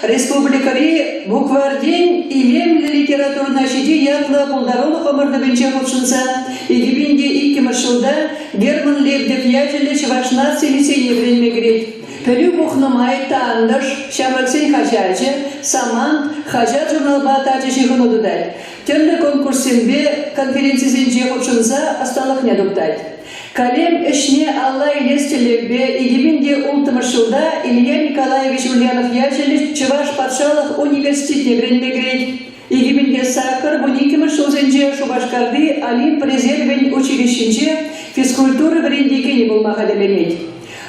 Республикӑри Букварьтен илемлӗ литературӑна ҫити ятлӑ пултарулӑх ӑмӑртӑвӗнче хутшӑнса 2002 ҫулта Герман Лебедев ячӗллӗ Чӑваш наци лицейне вӗренме кӗрет. Пӗлӳ пухнӑ май Тантӑш, Ҫамрӑксен хаҫачӗ, Самант хаҫат-журналпа тачӑ ҫыхӑну тытать. Тӗрлӗ конкурссемпе конференцисенче хутшӑнса ӑсталӑхне туптать. Калем ӗҫне алла илес тӗллевпе 2006 ҫулта Илья Николаевич Ульянов ячӗллӗ Чӑваш патшалӑх университетне вӗренме кӗрет. 2008 12 ҫулсенче Шупашкарти Олимп резервӗн училищинче физкультура вӗрентекенӗ пулма хатӗрленет.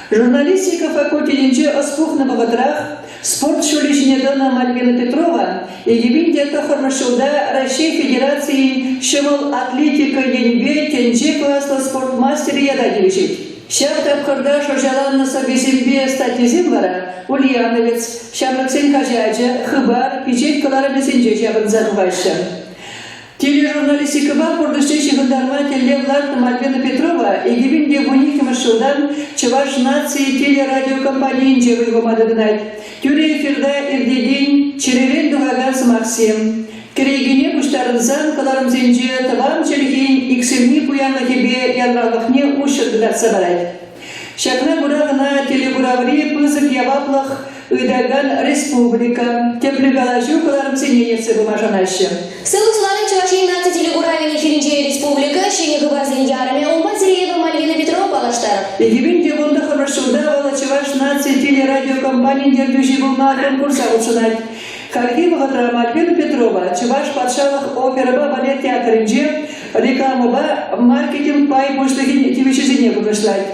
Журналистика факультетӗнче ӑс пухнӑ вӑхӑтрах спорт ҫулӗ ҫине тӑнӑ Мальвина Петрова 2009 ҫулта Раҫҫей Федерацийӗн ҫӑмӑл атлетика енӗпе тӗнче класлӑ спорт мастерӗ ята тивӗҫет. Ҫав тапхӑрта шӑрҫаланнӑ сӑввисемпе статйисем вара Ульяновец, Ҫамрӑксен хаҫачӗ, Хыпар, пичет кӑларӑмӗсенче ҫапӑнса тухаҫҫӗ. Тележурналистикӑпа пурнӑҫне ҫыхӑнтарма тӗллев лартнӑ Мальвина Петрова 2012 ҫултан Чӑваш наци телерадиокомпанийӗнче вӑй хума тытӑнать. Тӳрӗ эфирта иртекен чӗререн тухакан сӑмахсем, кӗрекене пуҫтарӑнсан кӑларӑмсенче тӑван чӗлхен иксӗлми пуянлӑхӗпе янравлӑхне уҫҫӑн кӑтартса парать. Ҫакна кура кӑна телекураври пысӑк яваплӑх ыйтакан республика тӗплӗ калаҫу кӑларӑмсене ертсе пыма шанаҫҫӗ. Сывлӑх сунатӑп Чӑваш Ен наци телекуравӗн эфирӗнче республика ҫӗнӗ хыпарсен ярӑмӗ унпа Сиреева Мальвина Петрова паллаштарӑп. 2019 ҫулта вӑл Чӑваш наци телерадиокомпанин ертӳҫи пулма конкурса хутшӑнать. Хальхи вӑхӑтра Мальвина Петрова Чӑваш патшалӑх оперӑпа балет театрӗнче рекламӑпа маркетинг пай пуҫлӑхӗн тивӗҫӗсене пурнӑҫлать.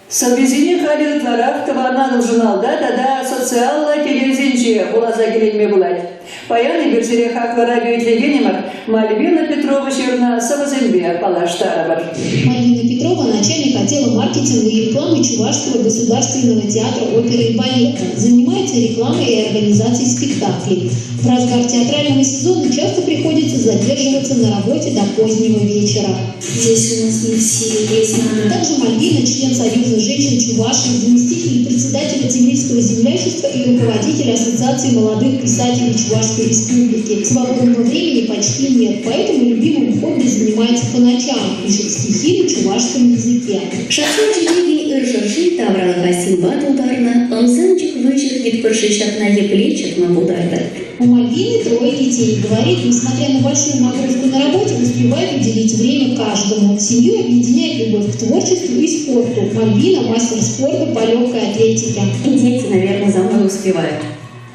Сӑввисене халӗ ытларах Тӑван Атӑл журналта тата социаллӑ тетелсенче вуласа киленме пулать. Паян эпир сире хаклӑ радио итлекенӗмӗр Мальвина Петрова ҫырнӑ сӑвӑсемпе паллаштарӑпӑр. Мальвина Петрова начальник отдела маркетинга и рекламы Чувашского государственного театра оперы и балета. Занимается рекламой и организацией спектаклей. В разгар театрального сезона часто приходится задерживаться на работе до позднего вечера. Здесь у нас не все есть. Также Мальвина, член Союза женщин Чувашии, заместитель председателя Цивильского землячества и руководитель Ассоциации молодых писателей Чувашской Республики. Свободного времени почти нет, поэтому любимым хобби занимается по ночам, пишет стихи на чувашском языке. Шахсен чечекӗн ыр шӑрши тавралӑха симпа тултарнӑ, ӑмсанчӑк выҫӑх йытпырши ҫакна епле чӑтма пултартӑр? У Мальвины трое детей. Говорит, несмотря на большую нагрузку на работе, успевает уделить время каждому. Семью объединяет любовь к творчеству и спорту. Мальвина – мастер спорта по легкой атлетике. И дети, наверное, за мной успевают.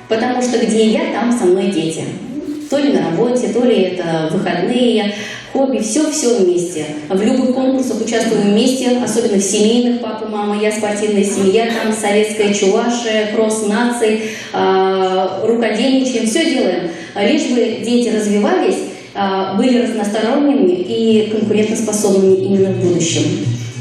Потому что где я, там со мной дети. То ли на работе, то ли это выходные, хобби, все-все вместе. В любых конкурсах участвуем вместе, особенно в семейных, папа, мама, я спортивная семья, там советская чувашия, кросс наций, рукодельничаем, все делаем. Лишь бы дети развивались, были разносторонними и конкурентоспособными именно в будущем.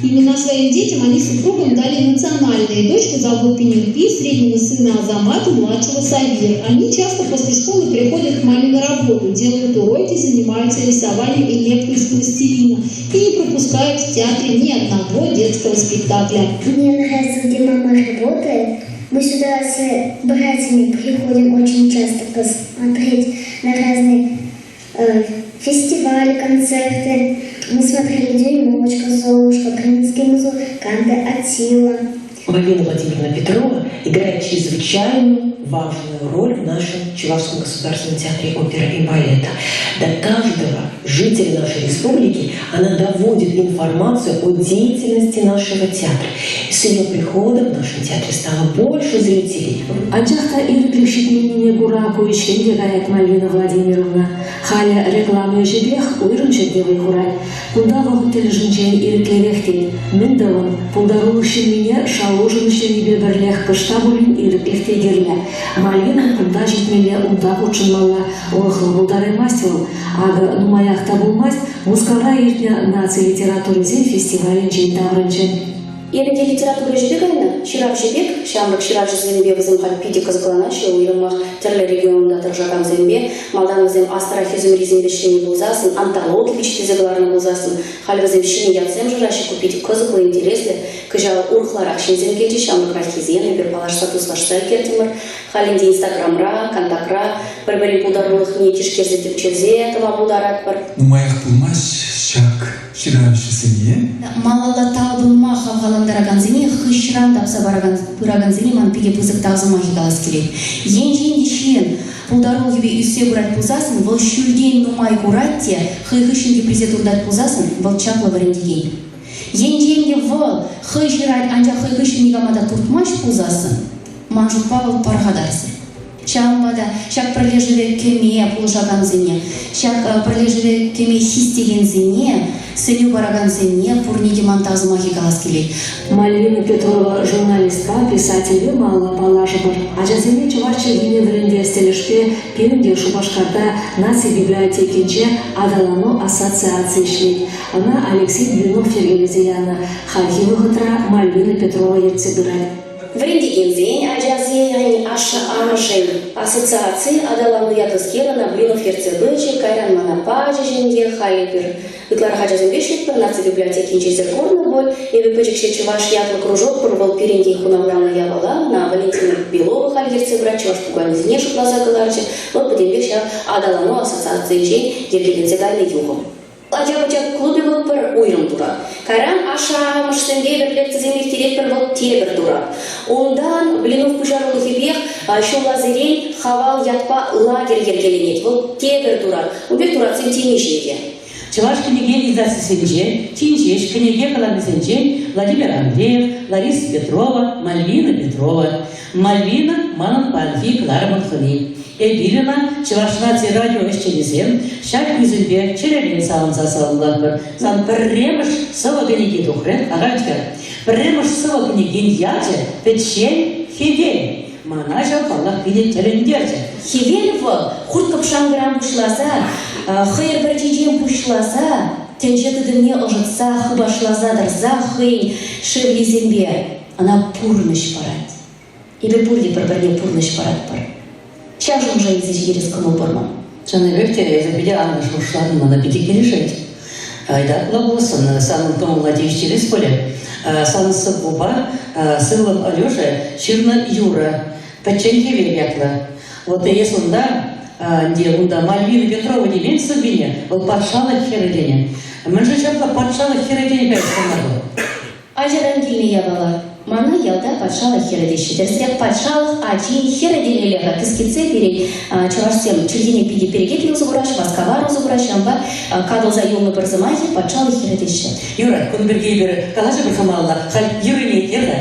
Имена своим детям они супругам дали национальные. Дочку зовут Пенелпи, среднего сына Азамата, младшего Савир. Они часто после школы приходят к маме на работу, делают уроки, занимаются рисованием и лепкой из пластилина и не пропускают в театре ни одного детского спектакля. Мне нравится, где мама работает. Мы сюда с братьями приходим очень часто посмотреть на разные э, фестивали, концерты. Мы смотрели «Дюймовочка», «Золушка», «Бременские музыканты», «Аттила». Мальвина Владимировна Петрова играет чрезвычайно важную роль в нашем Чувашском государственном театре оперы и балета. До каждого жителя нашей республики она доводит информацию о деятельности нашего театра. И с ее приходом в нашем театре стало больше зрителей. Анчах та ирӗклӗх ҫитменнине кура ку ӗҫрен те каять Мальвина Владимировна. Халӗ реклама ӗҫӗпех уйрӑм ҫӗрте вӑй хурать. Кунта вӑхӑт тӗлӗшӗнчен ирӗклерех те. Мӗн тӑвӑн, пултарулӑх ҫыннине шалушӑн ӗҫленипе пӗрлех кӑшта пулин ирӗклӗх те кирлӗ. Мальвинӑн кунта ҫитмелле, унта хутшӑнмалла. Урӑхла пултараймасть вӑл. Акӑ, нумаях та пулмасть, Мускавра иртнӗ наци литературисен фестивалӗнчен таврӑнчӗ. Эпӗ те литература ӗҫӗпе кайнӑ, ҫыравҫӑ пек. Ҫамрӑк ҫыравҫӑсемпе вӗсем халь питӗ кӑсӑкланаҫҫӗ, уйрӑмах тӗрлӗ регионта тӑрӑшакансемпе. Малтан вӗсем аслӑрах ӳсӗмрисемпе ӗҫленӗ пулсассӑн, антологи пичетлесе кӑларнӑ пулсассӑн, халь вӗсем ҫӗнӗ ятсем шыраҫҫӗ, ку питӗ кӑсӑклӑ, интереслӗ. Кӑҫал урӑхларах ҫынсем килчӗҫ, ҫамрӑкраххисем, эпир паллашса туслашса ӳкертӗмӗр. Халь ӗнтӗ Инстаграмра, Контактра пӗр-пӗрин пултарулӑхне тишкерсе тӗпчесе тӑма пултаратпӑр. Нумаях пулмасть ҫак ҫыравҫӑсене. Малалла талпӑнма хавхалантаракансене, хыҫран тапса пыракансене ман питӗ пысӑк тав сӑмахӗ калас килет. Енчен те ҫын пултарулӑхӗпе ӳссе пырать пулсассӑн, вӑл ҫӳлтен нумай курать те, хӑй хыҫҫӑн теприсем туртать пулсассӑн, вӑл чаплӑ вӗрентекен. Енчен те вӑл хӑй ҫырать, анчах хӑй хыҫҫӑн никама та туртмасть пулсассӑн, ман шутпа вӑл пархатарсӑр. Ҫавӑнпа та ҫак пӗрлешӗве кӗме пулӑшакансене, ҫак пӗрлешӗве кӗме хистекенсене, сӗнӳ паракансене пурне те ман тав сӑмахӗ калас килет. Мальвина Петрова журналистпа, писательпе малалла паллашӑпӑр. Ачасене чӑваш чӗлхине вӗрентес тӗлӗшпе пирӗн те Шупашкарта наци библиотекинче Аталану ассоциацийӗ ӗҫлет. Ӑна Алексей Блинов йӗркелесе янӑ. Хальхи вӑхӑтра Мальвина Петрова ертсе пырать. Вӗрентекенсен, ачасен, ашшӗ-амӑшӗн ассоциацийӗ аталаннӑ ятлӑскер ӑна Блинов ертсе пычӗ, кайран мана пачӗҫ ӗнтӗ, халь эпир ытларах ачасемпе ӗҫлетпӗр, наци библиотекинче эсир курнӑ пуль. Эпӗ пӗчӗкҫӗ чӑваш ятлӑ кружок пур, вӑл пирӗнтен хунавланӑ япала, ӑна Валентина Белова халь ертсе пырать, чӑваш пуканӗсене шутласа кӑларчӗ. Вӑл пӗтӗмпех ҫав аталану ассоциацийӗнчен йӗркеленсе кайнӑ юхӑм. Ача-пӑча клубӗ вӑл пӗр уйрӑм турат. Кайран ашшӗ-амӑшсемпе пӗр лекцисем ирттеретпӗр вӑл тепӗр турат. Унтан Блинов пуҫарулӑхӗпех ҫулласерен Хавал ятпа лагерь йӗркеленет. Вӑл тепӗр турат. Ун пек туратсем темиҫе те. Чӑваш кӗнеке издательствинче тин ҫеҫ кӗнеке кӑларнисенчен Владимир Андреев, Лариса Петрова, Мальвина Петрова. Мальвина манӑн паянхи кӑларӑмӑн хӑни. Эпир ӑна Чӑваш наци радио ӗҫченӗсем ҫак ӳсӗмпе чӗререн савӑнса саламлатпӑр. Сан пӗрремӗш сӑвӑ кӗнеки тухрӗ, ахаль-ҫке. Пӗрремӗш сӑвӑ кӗнекин ячӗ Пӗччен хӗвел. Мана ҫав, паллах, питӗ тӗлӗнтерчӗ. Хӗвел вӑл хурт-кӑпшанкӑран пуҫласа, хӑйӑр пӗрчинчен пуҫласа тӗнче тытӑмне ӑшӑтса, хыпашласа тӑрса хӑйӗн шевлисемпе ӑна пурнӑҫ парать. Эпир пурте пӗр-пӗрне пурнӑҫ паратпӑр. Ҫав шухӑша илсе ҫитерес кӑмӑл пур ман. Чӑннипех те эсӗ питӗ анлӑ шухӑшлатӑн, мана питӗ килӗшет. Айта пулсан, санӑн кӑмӑлна тивӗҫтерес пулӗ. Сан сӑввупа Сывлӑм Алеша ҫырнӑ юрӑ «Пӗччен хӗвел» ятлӑ. Вот эс унта, ӗнтӗ унта Мальвина Петрова темен сӑввине, вӑл патшалӑх хӗрӗ тенӗ. Мӗншӗн ҫапла патшалӑх хӗрӗ тенӗ-ха эс сана вӑл? Ачаран килнӗ япала. Мана ялта патшалӑх хӗрӗ теҫҫӗ. Тӗрӗсрех патшалӑх ачин хӗрӗ темелле-ха. Кӗскетсе пирӗн чӑвашсем чӗлхене питӗ перекетлӗ усӑ кураҫҫӗ, васкавар усӑ кураҫҫӗ, ҫавӑнпа катӑлса юлнӑ пӗр сӑмахӗ патшалӑх хӗрӗ теҫҫӗ. Юрать, кун пирки эпир калаҫӑпӑр-ха малалла. Халь юррине итлер-ха.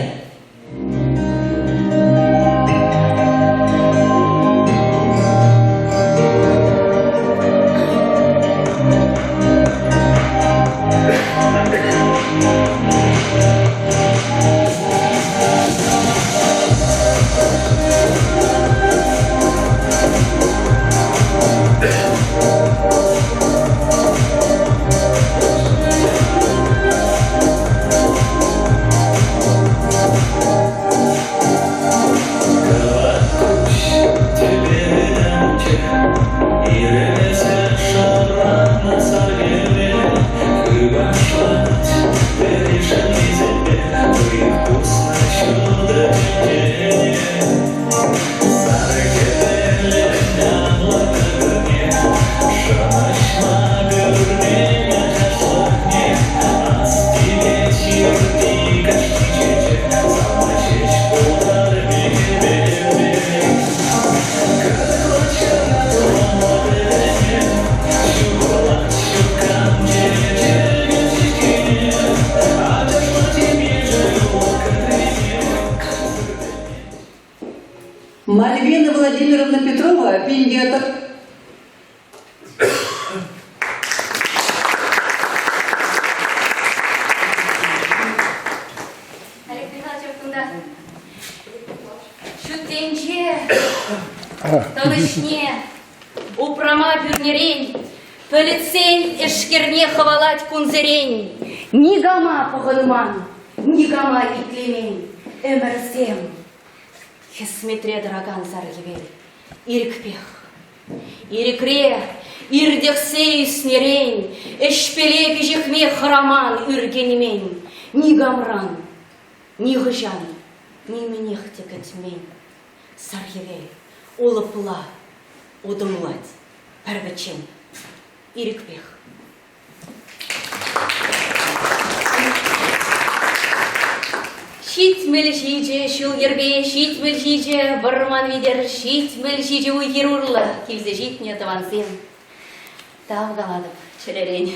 Мальвина Владимировна Петрова пиндиатор Олег Михайлович кунта ҫут тӗнче тӑнӑҫне упрама пӳрнерен пӗлӗтсен эшкерне хӑвалать кунсерен никама пӑхӑнман. Никама итлемен ӗмӗрсем. Хӗсметре тӑракан сар хӗвел ирӗкпех. Ирӗкре иртӗхсе ӳснӗрен ӗҫпеле пиҫӗхме хӑраман ӳркенмен никамран, нихӑҫан нимӗнех те кӗтмен. Сар хӗвел улӑпла утӑмлать пӗр-пӗччен ирӗкпех. 77 ҫул-йӗрпе 77 вӑрман витӗр 77 уй-хир урлӑ килсе ҫитнӗ тӑвансем. Тав калатӑп чӗререн.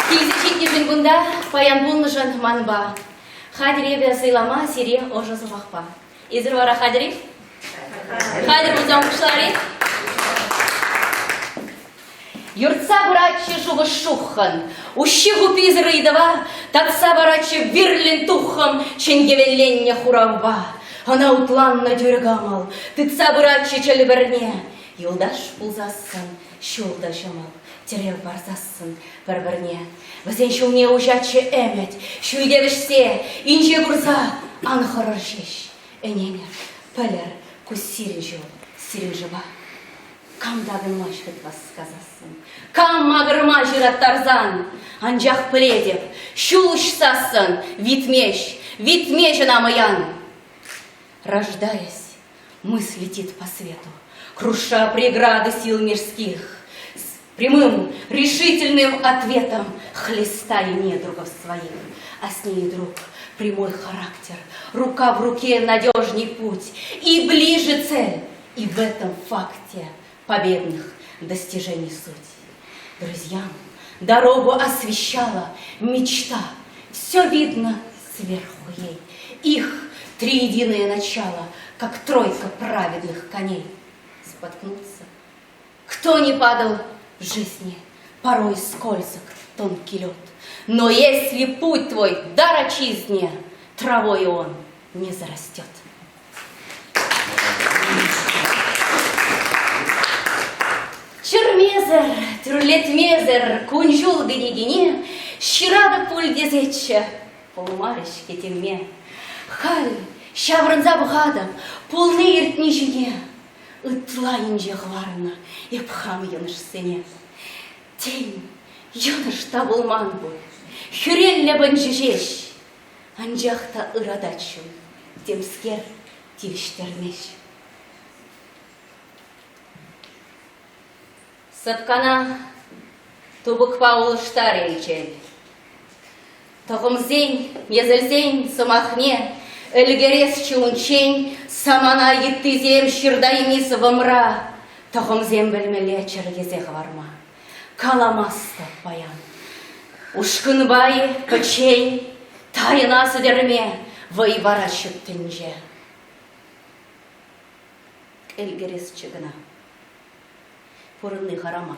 Килсе ҫитнӗшӗн кунта паян пулнӑшӑн манпа. Хатӗр эпӗ сӑйлама сире ӑшӑ сӑмахпа. Эсир вара хатӗр-и? Хатӗр пулсан пуҫлар-и? Юртса пыратчӗ шухӑш шуххӑн, уҫҫи-хупписӗр ыйтӑва татса паратчӗ вирлӗн туххӑм чӗнкевелленнӗ хуравпа. Ӑна утланнӑ тӳрӗ кӑмӑл тытса пыратчӗ чӗлпӗрне. Юлташ пулсассӑн ҫул та ҫӑмӑл, тӗрев парсассӑн пӗр-пӗрне. Вӗсен ҫулне уҫатчӗ ӗмӗт, ҫӳлте вӗҫсе, инҫе курса ан хӑрӑр ҫеҫ. Ӗненӗр, пӗлӗр, ку сирӗн ҫул, сирӗн шӑпа. Кам такӑнмасть вӗт васкасассӑн, кам макӑрма ҫыраттарсан. Анчах пӗлетӗп, ҫул уҫсассӑн витмест, витмест ӑна мӑян. Рождаясь, мысль летит по свету, круша преграды сил мирских, с прямым, решительным ответом хлестая недругов своих, а с ней друг прямой характер, рука в руке надежней путь, и ближе цель, и в этом факте победных достижений суть. Друзьям дорогу освещала мечта, все видно сверху ей. Их триединое начало, как тройка праведных коней. Споткнуться. Кто не падал в жизни, порой скользок тонкий лед. Но если путь твой дар отчизне, травой он не зарастет. Чӗрмесӗр, тӳрлетмесӗр кун-ҫул кӗнекине ҫыратӑп пуль тесеччӗ, пулмарӗ-ҫке темме. Халь ҫаврӑнса пӑхатӑп пулни-иртни ҫине. Ытла инҫе хӑварнӑ эп хам йӑнӑшсене. Тен, йӑнӑш та пулман пуль, хӗреллӗ пӑнчӑ ҫеҫ. Анчах та ыратать чун, темскер тивӗҫтермест. Сӑпкана тупӑкпа улӑштар элчел. Тӑхӑмсен, несӗлсен сӑмахне ӗлкӗресчӗ унччен самана йыттисем ҫыртайми сӑвӑмра тӑхӑмсем пӗлмелле чӗркесе хӑварма. Каламастӑп паян. Ушкӑнпа-и, пӗччен, тайӑна сӗтӗрме вӑй парать ҫут тӗнче. Ӗлкӗресчӗ кӑна. Пурӑнни харама.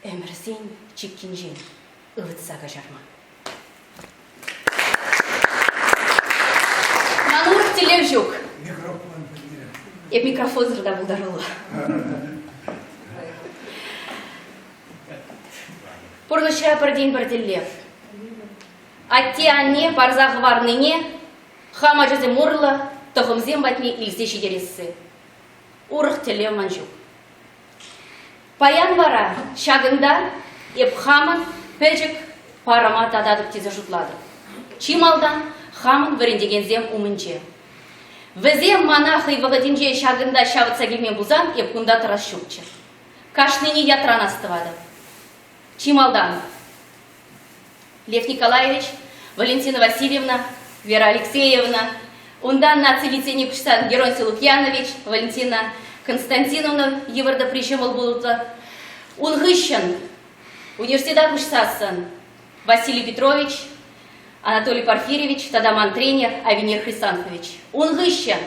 Ӗмӗрсен чиккинчен ывӑтса каҫарма. Ман урӑх тӗллев ҫук. Эп микрофонсӑр та пултаруллӑ. Пурнӑҫра пӗртен-пӗр тӗллев. Атте-анне парса хӑварнине хам ачасем урлӑ тӑхӑмсем патне илсе ҫитересси. Урӑх тӗллев ман ҫук. Паян вара ҫакӑнта эп хамӑн пӗчӗк парӑма тататӑп тесе шутлатӑп. Чи малтан хамӑн вӗрентекенсем умӗнче. Вӗсем мана хӑй вӑхӑтӗнче ҫакӑнта ҫавӑтса килмен пулсан эп кунта тӑрас ҫукчӗ. Кашнине ятран астӑватӑп. Чи малтан Лев Николаевич, Валентина Васильевна, Вера Алексеевна, унтан наци лицейне куҫсан Геронтий Лукьянович, Валентина Константиновна йывӑр тӑпри ҫӑмӑл пулнӑ. Ун хыҫҫӑн университета куҫсассӑн Василий Петрович, Анатолий Порфирьевич тата ман тренер Авенир Хрисанфович. Ун хыҫҫӑн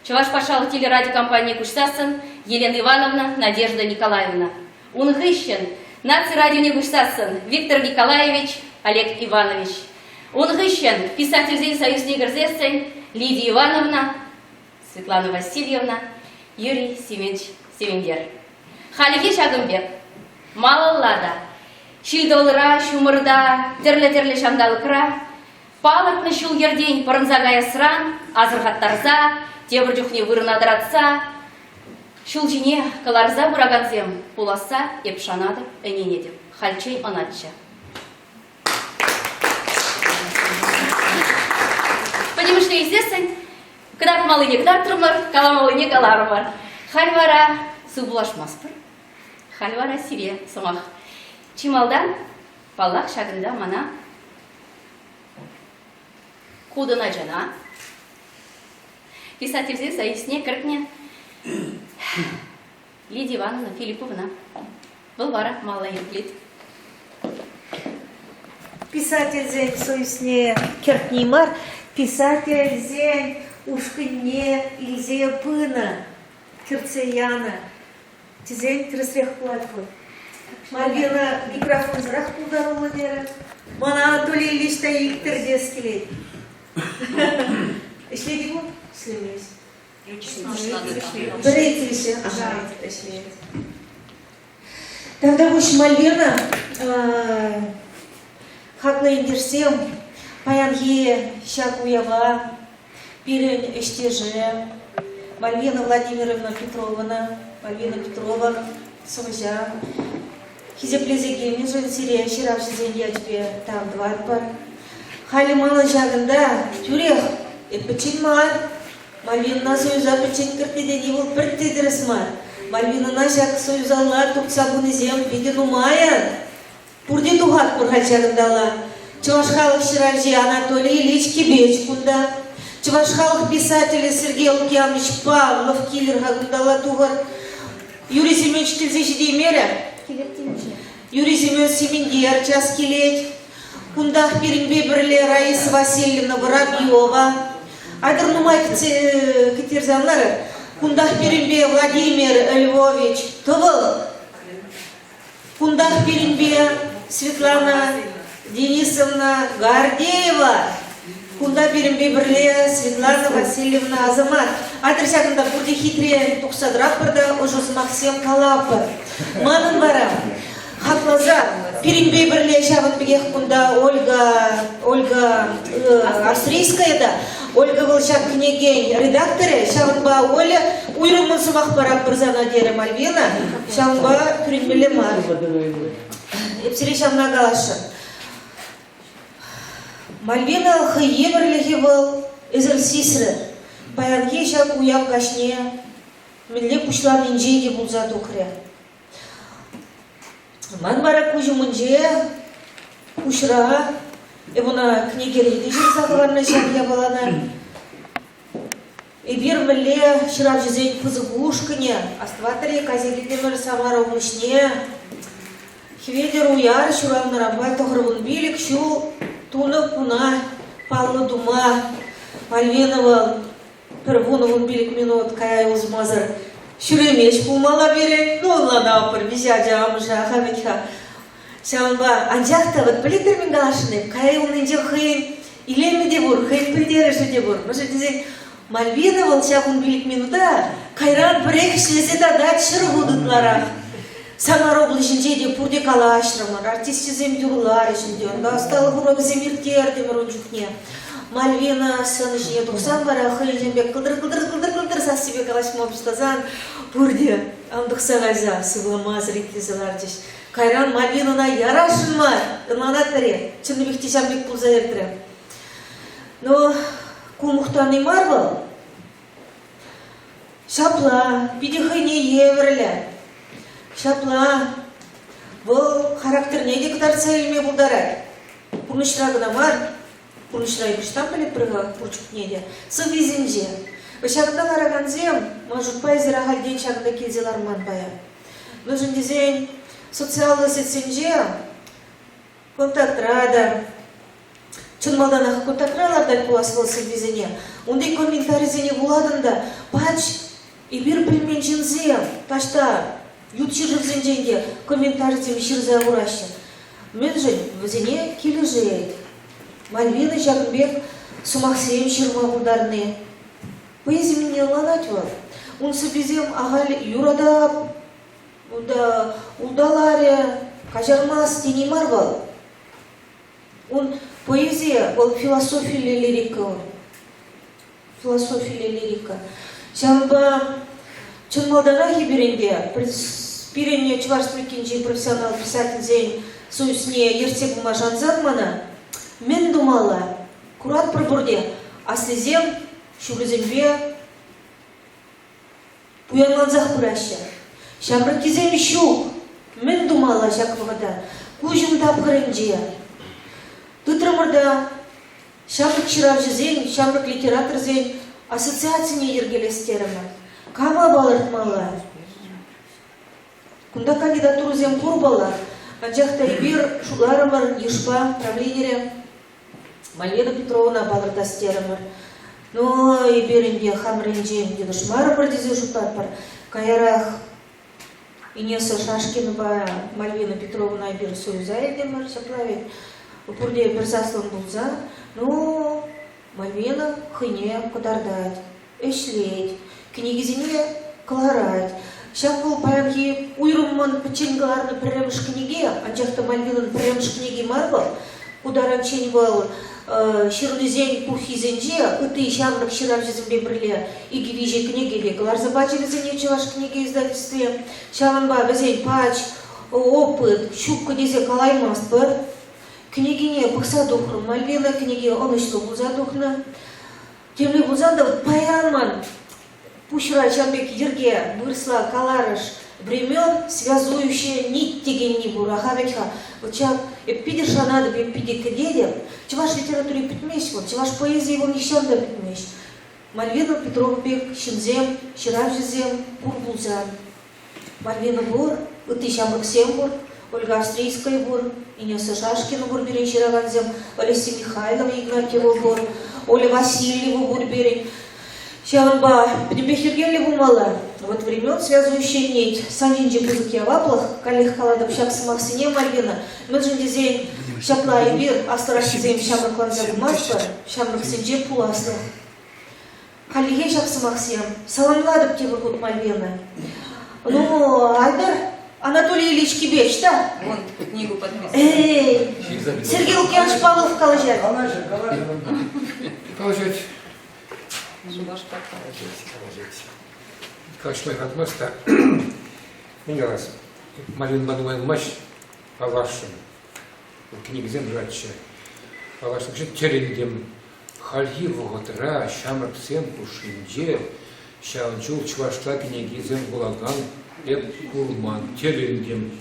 Чӑваш патшалӑх телерадиокомпанине куҫсассӑн Елена Ивановна, Надежда Николаевна. Ун хыҫҫӑн наци радионе куҫсассӑн Виктор Николаевич, Олег Иванович. Ун хыҫҫӑн писательсен союзне кӗрсессӗн Лидия Ивановна, Светлана Васильевна, Юрий Семенович Семендер. Хальхи ҫакӑн пек. Малалла та. Ҫил-тӑвӑлра, ҫумӑрта, тӗрлӗ-тӗрлӗ ҫанталӑкра палӑртнӑ ҫул-йӗртен пӑрӑнса каясран асӑрхаттарса, тепӗр чухне вырӑна тӑратса ҫул ҫине кӑларса пыракансем пуласса эп шанатӑп, ӗненетӗп. Хальччен ӑнатчӗ. Пӗтӗмӗшле илсессӗн кӑтартмаллине кӑтартрӑмӑр, каламаллине каларӑмӑр. Халь вара сывпуллашмастпӑр. Халь вара сире сӑмах. Чи малтан, паллах, ҫакӑнта мана кутӑн ачана писательсен союзне кӗртнӗ Лидия Ивановна Филипповна. Вӑл вара малалла йӗркелет. Писательсен союзне кӗртни мар, писательсен ушкӑнне илсе пынӑ, кӗртсе янӑ тесен тӗрӗсрех пулать пуль. Мальвина микрофонсӑрах пултаруллӑ терӗ. Мана Анатолий Ильич та илттӗр тес килет. Ӗҫлет-и ку? Ӗҫлемест. Вӗретеҫҫӗ. Ӗҫлет. Тавтапуҫ, Мальвина. Хаклӑ ентешсем, паянхи ҫак уява пирӗн ӗҫтеше Мальвина Владимировна Петрована, Мальвина Петрова сӑвӑҫа хисеплесе килнӗшӗн сире ҫыравҫӑсен ячӗпе тав тӑватпӑр. Халӗ манӑн ҫакӑнта тӳрех эп пӗччен мар, Мальвинӑна союза пӗччен кӗртнӗ тени вӑл пӗртте тӗрӗс мар. Мальвинӑна ҫак союзалла туртса пынисем питӗ нумайӑн. Пурте тухатпӑр халь ҫакӑнталла. Чӑваш халӑх ҫыравҫи Анатолий Ильич Кибеч кунта. Чӑваш халӑх писателӗ Сергей Лукьянович Павлов килӗр-ха кунталла тухӑр. Юрий Семенович килсе ҫитеймерӗ. Юрий Семенович Сементер час килет. Кунтах пирӗнпе пӗрле Раиса Васильевна Воробьева. Айтӑр нумай кӗттерсе ан ларӑр. Кунтах пирӗнпе Владимир Львович Тӑвӑл. Кунтах пирӗнпе Светлана Денисовна Гордеева. Кунта пирӗнпе пӗрле Светлана Васильевна Азамат. Айтӑр ҫакӑнта пурте хитре тухса тӑратпӑр та ӑшӑ сӑмахсем калатпӑр. Манӑн вара хакласа пирӗнпе пӗрле ҫавӑн пекех кунта Ольга Ольга Австрийская та Ольга вӑл ҫак кӗнекен редакторӗ, ҫавӑнпа Оля уйрӑммӑн сӑмах паратпӑр сана терӗ Мальвина, ҫавӑнпа кӳренмелле мар. Эп сире ҫавна каласшӑн. Мальвина хӑй евӗрлӗхӗ вӑл, эсӗр сисрӗр. Паянхи ҫак уяв каҫне мӗнле пуҫланинче те пулса тухрӗ. Ман вара куҫ умӗнче, куҫра, эп ӑна кӗнекере те ҫырса хӑварнӑ ҫак япалана. Эпир мӗнле ҫыравҫӑсен пысӑк ушкӑнӗ, астӑватӑр-и, кайса килтӗмӗр Самара облаҫне. Хӗветӗр Уяр ҫуралнӑранпа 95 ҫул тунӑ куна паллӑ тума Мальвина вӑл пӗр вунӑ-вунпилӗк минут кая юлмасӑр ҫӳремест пулмалла пирӗн. Ну, ӑнланатпӑр, виҫӗ ача амӑшӗ аха вӗт-ха. Ҫавӑнпа, анчах та вот пӗлетӗр мӗн каласшӑн эп, кая юлнинче хӑйӗн илемӗ те пур, хӑйӗн пӗлтерӗшӗ те пур. Мӗншӗн тесен Мальвина вӑл ҫав вунпилӗк минута кайран пӗрех ӗҫлесе татать ҫӗр хут ытларах. Самар облаҫӗнче те пурте калаҫрӑмӑр, артисчӗсем юрларӗҫ ӗнтӗ, унта ӑсталӑх урокӗсем ирттертӗмӗр ун чухне. Мальвина сцена ҫине тухсан вара хӑйӗнчен пек кӑлтӑр-кӑлтӑр-кӑлтӑр-кӑлтӑр сассипе калаҫма пуҫласан пурте антӑхса кайса сывламасӑр итлесе ларчӗҫ. Кайран Мальвинӑна ярасшӑн мар, ӑнланатӑр-и, чӑннипех те ҫав пек пулса иртрӗ. Но ку мухтани мар вӑл. Ҫапла, питӗ хӑйне евӗрлӗ. Ҫапла, вӑл характерне те кӑтартса илме пултарать. Пурнӑҫра кӑна мар, пурнӑҫра ӑҫтан пӗлетпӗр-ха пур чухне те, сӑввисенче. Ҫакӑнта ларакансем, ман шутпа, эсир ахальтен ҫакӑнта килсе ларман паян. Мӗншӗн тесен социаллӑ сетьсенче Контактра та, чӑн малтанах контактра лартать пулас вӑл сӑввисене. Унти комментарисене вулатӑн та пач эпир пӗлмен ҫынсем таҫта ют ҫӗршывсенчен те комментарисем ҫырса хураҫҫӗ. Мӗншӗн вӗсене килӗшет? Мальвина ҫакӑн пек сӑмахсем ҫырма пултарни. Поэзи мӗнне ӑнланать вӑл. Ун сӑввисем ахаль юратап, унта улталарӗ. Каҫармас тени мар вӑл. Ун поэзийӗ вӑл философиллӗ лирика ун. Философиллӗ лирика. Ҫавӑнпа чӑн малтанах эпир ӗнтӗ пирӗн Чӑваш Республикинчи профессионал писательсен союзне ертсе пыма шансан мана мӗн тумалла? Куратпӑр пурте, аслисем ҫулӗсемпе пуянлансах пыраҫҫӗ. Ҫамрӑккисем ҫук. Мӗн тумалла ҫак вӑхӑта? Куҫӑм тапхӑрӗнче тытрӑмӑр та ҫамрӑк ҫыравҫӑсен, ҫамрӑк литераторсен ассоциацине йӗркелес терӗмӗр. Кама палӑртмалла? Кунта кандидатурӑсем пур паллах, анчах та эпир шутларӑмӑр йышпа правленире Мальвина Петровна палӑртас терӗмӗр. Ну, эпир ӗнтӗ хамӑрӗнчен йӑнӑшмарӑмӑр тесе шутлатпӑр. Каярах Инесса Шашкинӑпа Мальвина Петровна эпир союза илтӗмӗр, ҫапла вӗт. Пурте пӗр саслӑн пулса, ну, Мальвина хӑйне кӑтартать, ӗҫлет, кӗнекисене кӑларать. Ҫак вӑл паянхи уйрӑммӑн пӗччен кӑларнӑ пӗрремӗш кӗнеке, анчах та Мальвинӑн пӗрремӗш кӗнеки мар вӑл. Ку таранччен вӑл ҫырнисен пуххисенче ытти ҫамрӑк ҫыравҫӑсемпе пӗрле икӗ-виҫӗ кӗнеке те кӑларса пачӗ вӗсене Чӑваш кӗнеке издательстви. Ҫавӑнпа вӗсен пач опыт ҫуккӑ тесе калаймастпӑр. Кӗнекене пӑхса тухрӑм. Мальвина кӗнеке ӑнӑҫлӑ пулса тухнӑ. Темле пулсан та паян ман пуҫра ҫав пек йӗрке, вырӑсла каларӑш времен связующая нить текенни пур. Аха вӗт-ха, вот ҫак эп питӗ шанатӑп, эп питӗ кӗтетӗп. Чӑваш литератури пӗтмест вӑл, чӑваш поэзийӗ вӑл нихҫан та пӗтмест. Мальвина Петрова пек ҫынсем, ҫыравҫӑсем пур пулсан. Мальвина пур, ытти ҫамрӑксем пур, Ольга Австрийская пур, Инесса Шашкина пур пирӗн ҫыракансем, Олеся Михайлова Игнатьева пур, Оля Васильева пур пирӗн. Ҫавӑнпа пӗтӗмпех йӗркеллӗ пулмалла. Вот времен связующая нить. Сан ҫинче пысӑк яваплӑх, каллех калатӑп ҫак сӑмахсене, Мальвина. Мӗншӗн тесен ҫапла эпир аслӑраххисем ҫамрӑкланса пымастпӑр, ҫамрӑксенче пуласлӑх. Хальлӗхе ҫак сӑмахсем. Саламлатӑп тепӗр хут Мальвина. Ну, айтӑр, Анатолий Ильич Кибеч та. Вон, книгу подписал. Эй, Сергей Лукьянович Павлов калаҫать. Калаҫать, калаҫать. Калаҫать. Калаҫать. Калаҫма юратмасть та. Мӗн калас, Мальвинпа нумай пулмасть паллашрӑм. Кӗнекесем пыратчӗ. Паллашнӑ тӗлӗнтӗм. Хальхи вӑхӑтра ҫамрӑксем хушшинче ҫавӑн чул чӑвашла кӗнекесем вулакан эп курман, тӗлӗнтӗм.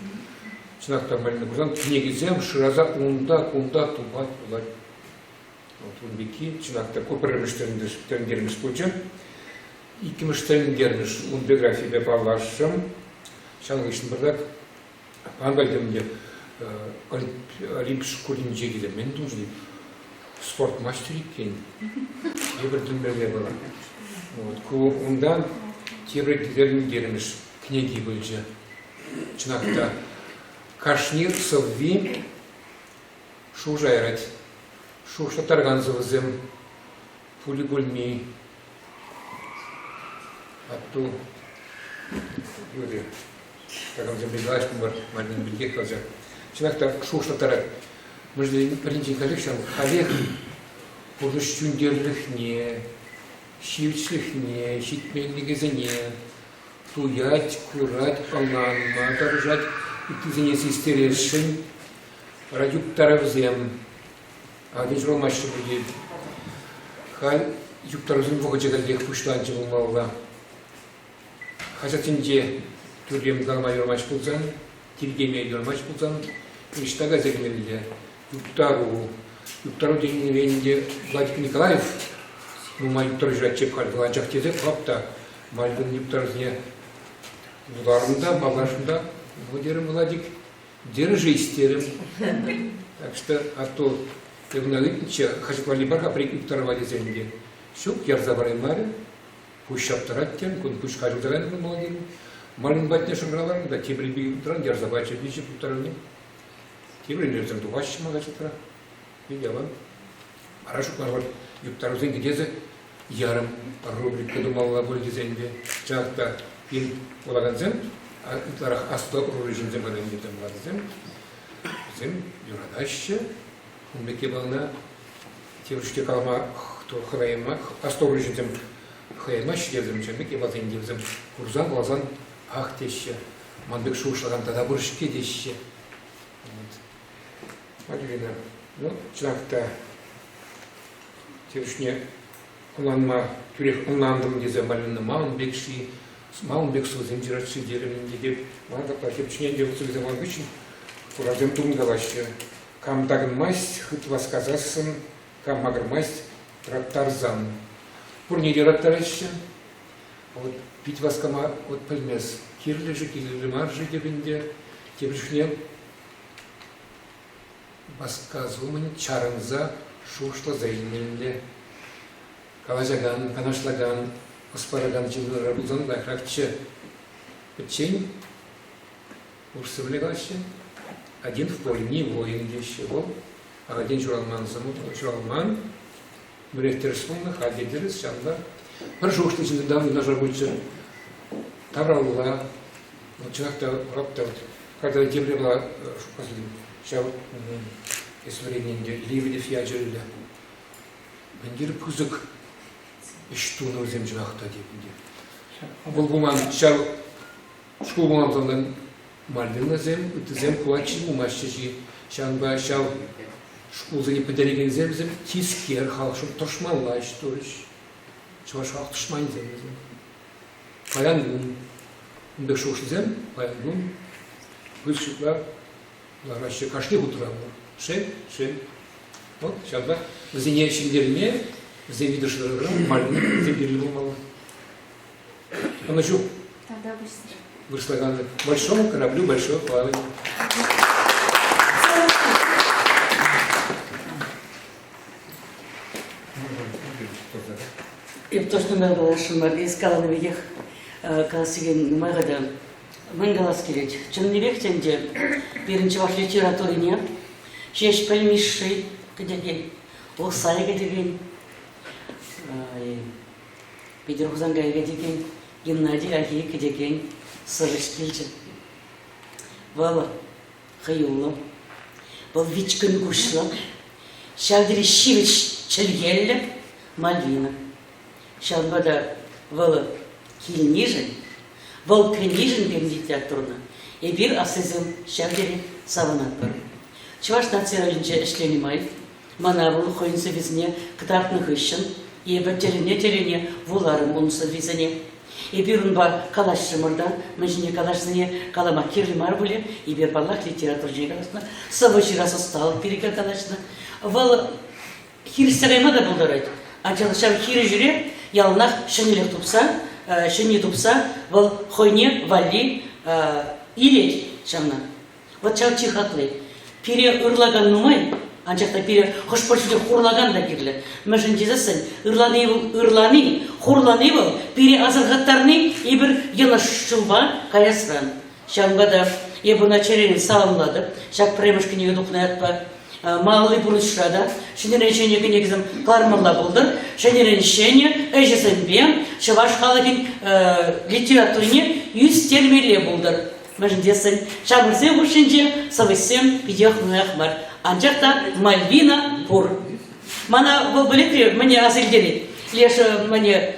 Чӑнах та, Марина пулсан кӗнекесем шыраса унта-кунта тупать пулать. Вот ун пекки, чӑнах та, ку пӗрремӗш тӗлӗнтермӗш пулчӗ. Иккӗмӗш тӗлӗнтермӗш ун биографийӗпе паллашрӑм. Ҫавӑн хыҫҫӑн пӑртак Ан пӗлтӗм те, Олимп шкулӗнче киле мӗн тунӑ спорт маҫтӑр иккен. Тепӗр тӗлмелле была. Вот. Ку унтан тепӗр тӗлӗнтермӗш кӗнеки пулчӗ. Чӑнах та, кашни сӑвви шухӑша ярать. Шухӑшлаттаракан сӑвӑсем пули-пулми Атту юрӗ. Такамсемпе калаҫмӑпӑр, Марина пиркех калаҫар. Чӑнах та шухӑшлаттарать. Мӗншӗн пӗринчен халех ҫав халех пурнӑҫ тӳнтерлӗхне, ҫивӗчлӗхне, ҫитменлӗхӗсене туять, курать, ӑнланма тӑрӑшать, ыттисене систересшӗн. Вара юптарӑвсем ахальтен ҫуралмаҫҫӗ пуль. Халь юптарусен вӑхӑчӗ каллех пуҫланчӗ пулмалла. Хаҫатсенче тӳррем калама юрамасть пулсан, тиркеме юрамасть пулсан, ӑҫта кайса кӗмелле? Юптару. Юптару тенӗрен ӗнтӗ Владимир Николаев нумай юптару ҫыратчӗ халь вӑл анчах тесе пӑхап та Мальвин юптарусене вуларӑм та, паллашрӑм та, ну, терӗм, Владик, держись, терӗм. Так что, а то эп ӑна ыйтнӑччӗ, хаҫат валли пар-ха пӗр-ик юптарӑва тесен те. Ҫук, ярса параймарӗ. Пуҫ ҫаптарать тем, кун пуҫ каҫӑлса кайнӑ пулмалла тем. Марин патне шӑнкӑравларӑм та тепӗр пик утран ярса пачӗ виҫӗ пултарӑвне. Тепӗр ӗнерсем тухаҫҫӗ ман хаҫатра. Питӗ аван. Вара шутларӑмӑр, юптарусен кӗтесӗ ярӑм рубрика тумалла пуль тесен те. Чӑнах та, пин вулакансем. Ытларах аслӑ ӑрури ҫынсем вара ӗнтӗ ватӑсем. Вӗсем юратаҫҫӗ. Ун пек япалана тепӗр чухне калама хӑрайман, аслӑ ӑрури ҫынсем хӑяймаҫҫӗ те вӗсем ҫавӑн пек япаласене те вӗсем курсан, вуласан ах теҫҫӗ. Ман пек шухӑшлакан тата пур-ҫке теҫҫӗ. Вот. Мальвина, ну, чӑнах та тепӗр чухне ӑнланма тӳрех ӑнлантӑм тесе Мальвина ма ун пек-ши, ма ун пек сӑвӑсем ҫырать-ши терӗм ӗнтӗ те. Мана капла хӗпчӗне те сӑвӑсем вуланӑ хыҫҫӑн хуравсем тупӑнкалаҫҫӗ. Кам такӑнмасть, хыт васкасассӑн, кам макӑрмасть, тӑраттарсан. Пурне те ыраттараҫҫӗ. Вот пит васкама вот пӗлмес. Кирлӗ-ши, кирлӗ мар-ши теп ӗнтӗ. Тепӗр чухне васкас умӗн чарӑнса шухӑшласа илмелле. Калаҫакан, канашлакан, ӑс паракан ҫын пулсан лайӑхрахчӗ. Пӗччен урӑхсемле калаҫҫӗ. Один в поле не воин теҫҫӗ вӑл. Ахальтен ҫуралман, ҫуралман. Мӗнех тӗрӗс пулнӑ, халь те тӗрӗс, ҫавӑнпа пӗр шухӑшлӑ ҫынсем юнашар пулччӑр. Тавралла, чӑнах та, рап та, когда темле была ҫав эс вӗреннӗ ӗнтӗ Лебедев ячӗллӗ. Мӗн пысӑк ӗҫ тунӑ вӗсем чӑнах та теп ӗнтӗ. Вӑл пулман ҫав шкул пулман пулсан Мальвинӑсем, ыттисем кулаччи пулмаҫҫӗ-ши? Ҫавӑнпа ҫав шкулсене пӗтерекенсем вӗсем тискер халӑхшӑн тӑрӑшмалла ӗҫ турӗҫ. Чӑваш халӑх тӑшманӗсем вӗсем. Паян кун ун пек шухӑшлисем паян кун пысӑк ҫутла лараҫҫӗ кашни хутра пур. Шел, шел. Вот ҫавӑнпа вӗсене ҫӗнтерме, вӗсен витӗр шыракан Мальвинӑсем кирлӗ пулмалла. Ӑнӑҫу. Вырӑсла Большому кораблю большое плавание. Эп тоже нумай каласшӑн мар. Эс каланӑ пекех калас текен нумай-ха та. Мӗн калас килет? Чӑннипех те ӗнтӗ пирӗн чӑваш литературине Ҫеҫпӗл Мишши кӗтекен, Ухсай кӗтекен, Петӗр Хусанкай кӗтекен, Геннадий Айхи кӗтекен сӑвӑҫ килчӗ. Вӑл хӑюллӑ, вӑл вичкӗн куҫлӑ, ҫав тери ҫивӗч чӗлхеллӗ Мальвина. Ҫавӑнпа та вӑл килнишӗн, вӑл кӗнишӗн пирӗн литературӑна эпир, аслисем, ҫав тери савӑнатпӑр. Чӑваш наци радиовӗнче ӗҫленӗ май Мана вӑл хӑйӗн сӑввисене кӑтартнӑ хыҫҫӑн эпӗ тӗлӗне-тӗлӗне вуларӑм ун сӑввисене. Эпир унпа калаҫрӑмӑр та, мӗн ҫине калаҫнине калама кирлӗ мар пулӗ. Эпир, паллах, литература ҫине калаҫнӑ, сӑвӑ ҫырас ӑсталӑх пирки калаҫнӑ. Вӑл хирӗҫсе кайма та пултарать. Анчах ҫав хирӗҫӳре яланах ҫӗнӗлӗх тупса, ҫӗнни тупса вӑл хӑйне валли илет ҫавна. Вӑт ҫав чи хакли. Пире ырлакан нумай, анчах та пире хӑш-пӗр чухне хурлакан та кирлӗ. Мӗншӗн тесессӗн ырлани вӑл ырлани, хурлани вӑл пире асӑрхаттарни эпир йӑнӑш ҫулпа каясран. Ҫавӑнпа та эп ӑна чӗререн саламлатӑп. Ҫак пӗрремӗш кӗнеке тухнӑ ятпа малалли пурнӑҫра та ҫӗнӗрен ҫӗнӗ кӗнекесем кӑлармалла пултӑр. Ҫӗнӗрен ҫӗнӗ ӗҫӗсемпе чӑваш халӑхӗн литературине ӳстермелле пултӑр. Мӗншӗн тесен ҫамрӑксен хушшинче сӑвӑҫсем питех нумаях мар. Анчах та Мальвина пур. Мана вӑл пӗлетри мӗне аса илтерет. Леш мӗне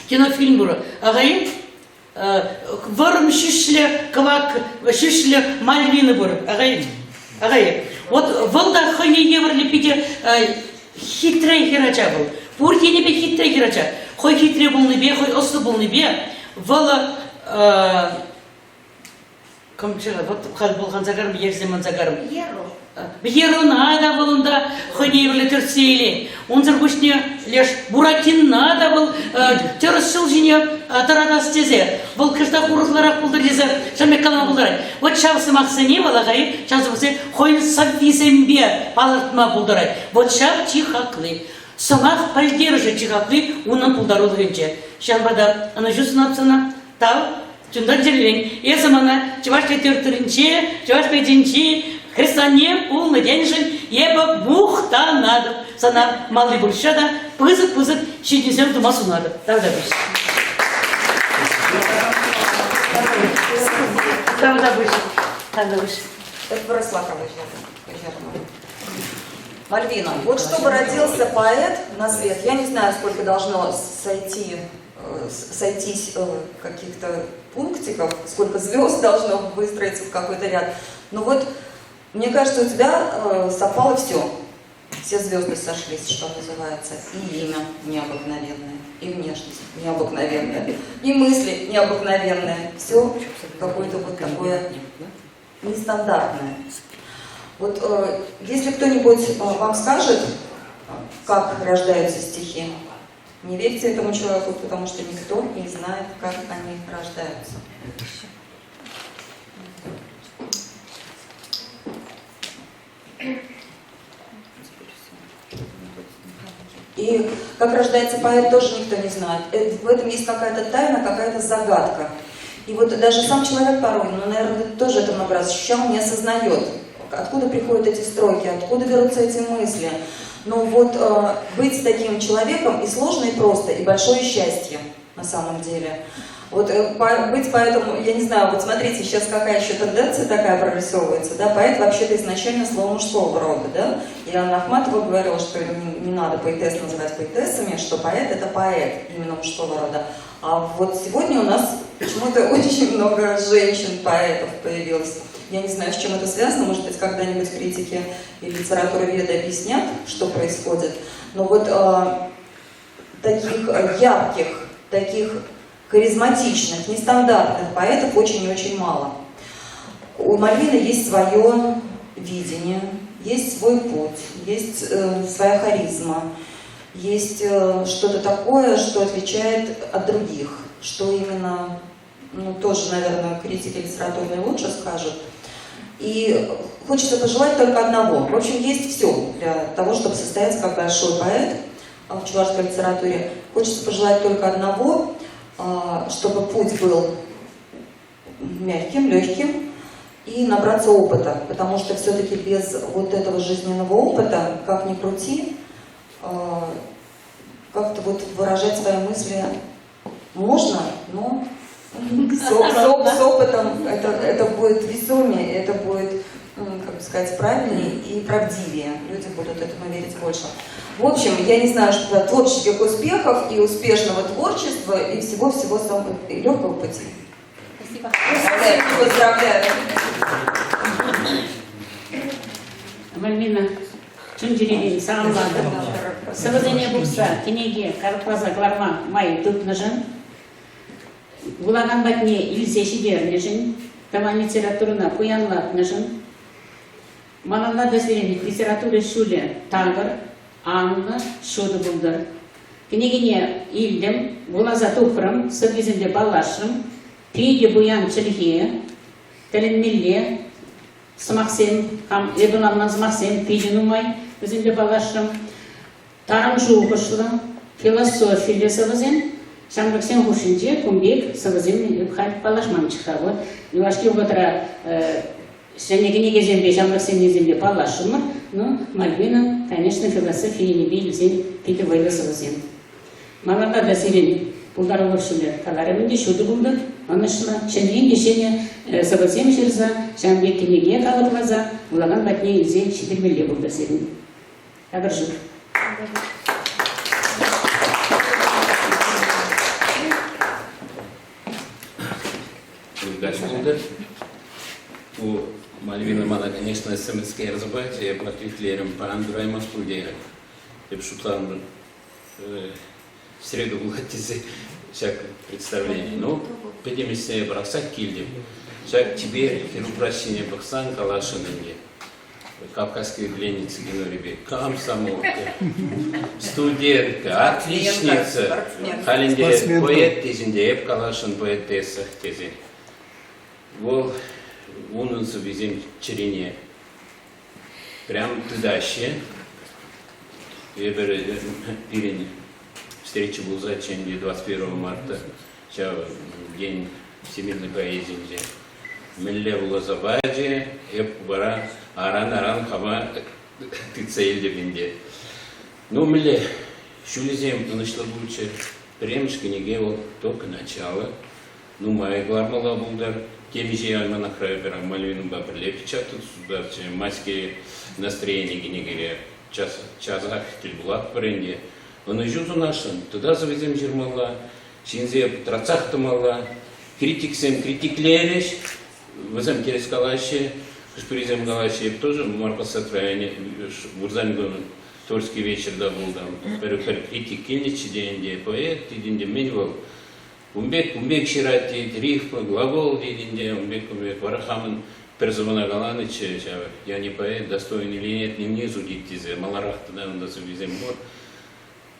кинофильм пур. Ага-и? Вӑрӑм ҫӳҫлӗ, кӑвак ҫӳҫлӗ Мальвина пур. Ага-и? Ага-и? Вот вӑл та хӑйне евӗрлӗ питӗ хитре хӗрача вӑл. Пур енӗпе хитре хӗрача. Хӑй хитре пулнипе, хӑй ӑслӑ пулнипе вӑл кӑмчӑ, вот халь пӑлханса карӑм, ерсе манса карӑм. Ерона та вӑл унта хӑйне евӗрлӗ тӗртсе илет. Унсӑр пуҫне леш Буратинна та вӑл тӗрӗс ҫул ҫине тӑратас тесе, вӑл кӑштах урӑхларах пултӑр тесе ҫав пек калама пултарать. Вот ҫав сӑмахсене вӑл ахаль ҫав сӑмахсене хӑйӗн сӑввисемпе палӑртма пултарать. Вот ҫав чи хакли. Сӑмах пӗлтерӗшӗ чи хакли унӑн пултарулӑхӗнче. Ҫавӑнпа та ӑнӑҫу сунап сана. Тав чунтан чӗререн. Эсӗ мана чӑваш литературинче, чӑваш поэзийӗнчи хресанне пулнӑ тенӗшӗн эпӗ мухтанатӑп. Сана малти пурнӑҫра та пысӑк-пысӑк ҫитӗнӳсем тума сунатӑп. Тавтапуҫ. Тавтапуҫ. Тавтапуҫ. Это выросла кого Мальвина, вот чтобы родился поэт на свет, я не знаю, сколько должно сойти, сойтись каких-то пунктиков, сколько звезд должно выстроиться в какой-то ряд. Но вот, мне кажется, у тебя совпало все. Все звезды сошлись, что называется. И имя необыкновенное, и внешность необыкновенная, и мысли необыкновенные. Все какое-то вот такое нестандартное. Вот если кто-нибудь вам скажет, как рождаются стихи, не верьте этому человеку, потому что никто не знает, как они рождаются. И как рождается поэт, тоже никто не знает. В этом есть какая-то тайна, какая-то загадка. И вот даже сам человек порой, ну, наверное, тоже это много раз ощущал, не осознает, откуда приходят эти строки, откуда берутся эти мысли. Но вот быть таким человеком и сложно, и просто, и большое счастье на самом деле. Вот быть поэтом, я не знаю, вот смотрите, сейчас какая еще тенденция такая прорисовывается, да, поэт вообще-то изначально слово мужского рода, да, и Анна Ахматова говорила, что не надо поэтесс называть поэтессами, что поэт это поэт именно мужского рода. А вот сегодня у нас почему-то очень много женщин-поэтов появилось. Я не знаю, с чем это связано, может быть, когда-нибудь критики и литературоведы объяснят, что происходит. Но вот таких ярких, таких харизматичных, нестандартных поэтов очень и очень мало. У Мальвины есть свое видение, есть свой путь, есть своя харизма, есть что-то такое, что отличает от других, что именно, ну, тоже, наверное, критики литературные лучше скажут. И хочется пожелать только одного. В общем, есть все для того, чтобы состояться как большой поэт в чувашской литературе. Хочется пожелать только одного, чтобы путь был мягким, легким и набраться опыта, потому что все-таки без вот этого жизненного опыта, как ни крути, как-то вот выражать свои мысли можно, но с опытом это будет весомее, это будет, как бы сказать, правильнее и правдивее. Люди будут этому верить больше. В общем, я не знаю, что творческих успехов и успешного творчества, и всего-всего самого легкого пути. Спасибо. Поздравляю. Мальвина, чун-чӗререн саламлатӑп. Сӑвӑсене пухса кӗнеке калӑпласа кӑларма май тупнӑшӑн, вулакан патне илсе ҫитернӗшӗн, тӑван литературӑна пуянлатнӑшӑн, малалла та сирӗн литература ҫулӗ такӑр, анлӑ, ҫутӑ пултӑр. Кӗнекене илтӗм, вуласа тухрӑм, сӑввисемпе паллашрӑм. Питӗ пуян чӗлхе, тӗлӗнмелле сӑмахсем, хам эпӗ ӑнланман сӑмахсем питӗ нумай, вӗсемпе паллашрӑм. Тарӑн шухӑшлӑ, философиллӗ сӑвӑсем ҫамрӑксен хушшинче кун пек сӑвӑсем халь паллашманччӗ-ха. Вот юлашки вӑхӑтра ҫӗнӗ кӗнекесемпе, ҫамрӑксеннисемпе паллашрӑмӑр, но Мальвина, конечно, философи енӗпе илсен питӗ вӑйлӑ сӑвӑсем. Малалла та сирӗн пултарулӑх ҫулӗ каларӑм ӗнтӗ, ҫутӑ пултӑр, ӑнӑҫлӑ, ҫӗнӗрен те ҫӗнӗ сӑвӑсем ҫырса, ҫавӑн пек кӗнеке калӑпласа вулакан патне илсе ҫитермелле пултӑр сирӗн. Такӑр ҫук. Каҫ пултӑр. Ку Мальвина мана, конечно, смс-ке ярса пачӗ, эп ответлерӗм, паян дураймас пуль терӗм. Эп шутларӑм, в среду пулать тесе ҫак представление. Ну, пӗтӗм ӗҫсене пӑрахсах килтӗм. Ҫак чипер хӗрупраҫ ҫине пӑхсан каласшӑн ӗнтӗ. Кавказские пленницы кинори пек. Комсомолка, студентка, отличница. Халь ӗнтӗ поэт тесен те эп каласшӑн поэтесса тесе. Вӑл унӑн сӑввисем чӗрине прям тытаҫҫӗ. Эпир пирӗн встреча пулсаччӗ ӗнтӗ 21 марта ҫав День всемирной поэзийӗнче. Мӗнле вуласа пачӗ, эп вара аран-аран хама тытса илтӗм ӗнтӗ. Ну, мӗнле, ҫулӗсем ӑнӑҫлӑ пулчӗ. Пӗрремӗш кӗнеке вӑл только начало. Нумай кӑлармалла пултӑр. Темиҫе альманахра эпир Мальвинӑпа пӗрле печатать тутарччӗ. Майские настроение кӗнекере час, часах тӗл пулатпӑр ӗнтӗ. Ӑнӑҫу сунасшӑн, тата сӑвӑсем ҫырмалла, ҫынсене пӑтратсах тӑмалла. Критиксем критиклерӗҫ, вӗсем тӗрӗс калаҫҫӗ. Хӑш-пӗрисем калаҫҫӗ, эп тоже Марпосад районӗ вырсарникун Творческий вечерта пултӑм. Пӗр, пӗр критик килнӗччӗ те ӗнтӗ, поэт тет ӗнтӗ, мӗн вӑл? Ун пек, ун пек ҫырать тет, рифма, глагол тет ӗнтӗ, ун пек, ун пек. Вара хамӑн пӗр сӑвӑна каланӑччӗ ҫав, я не поэт, достоин или нет, не мне судить тесе. Маларах тата унта сӑввисем пур.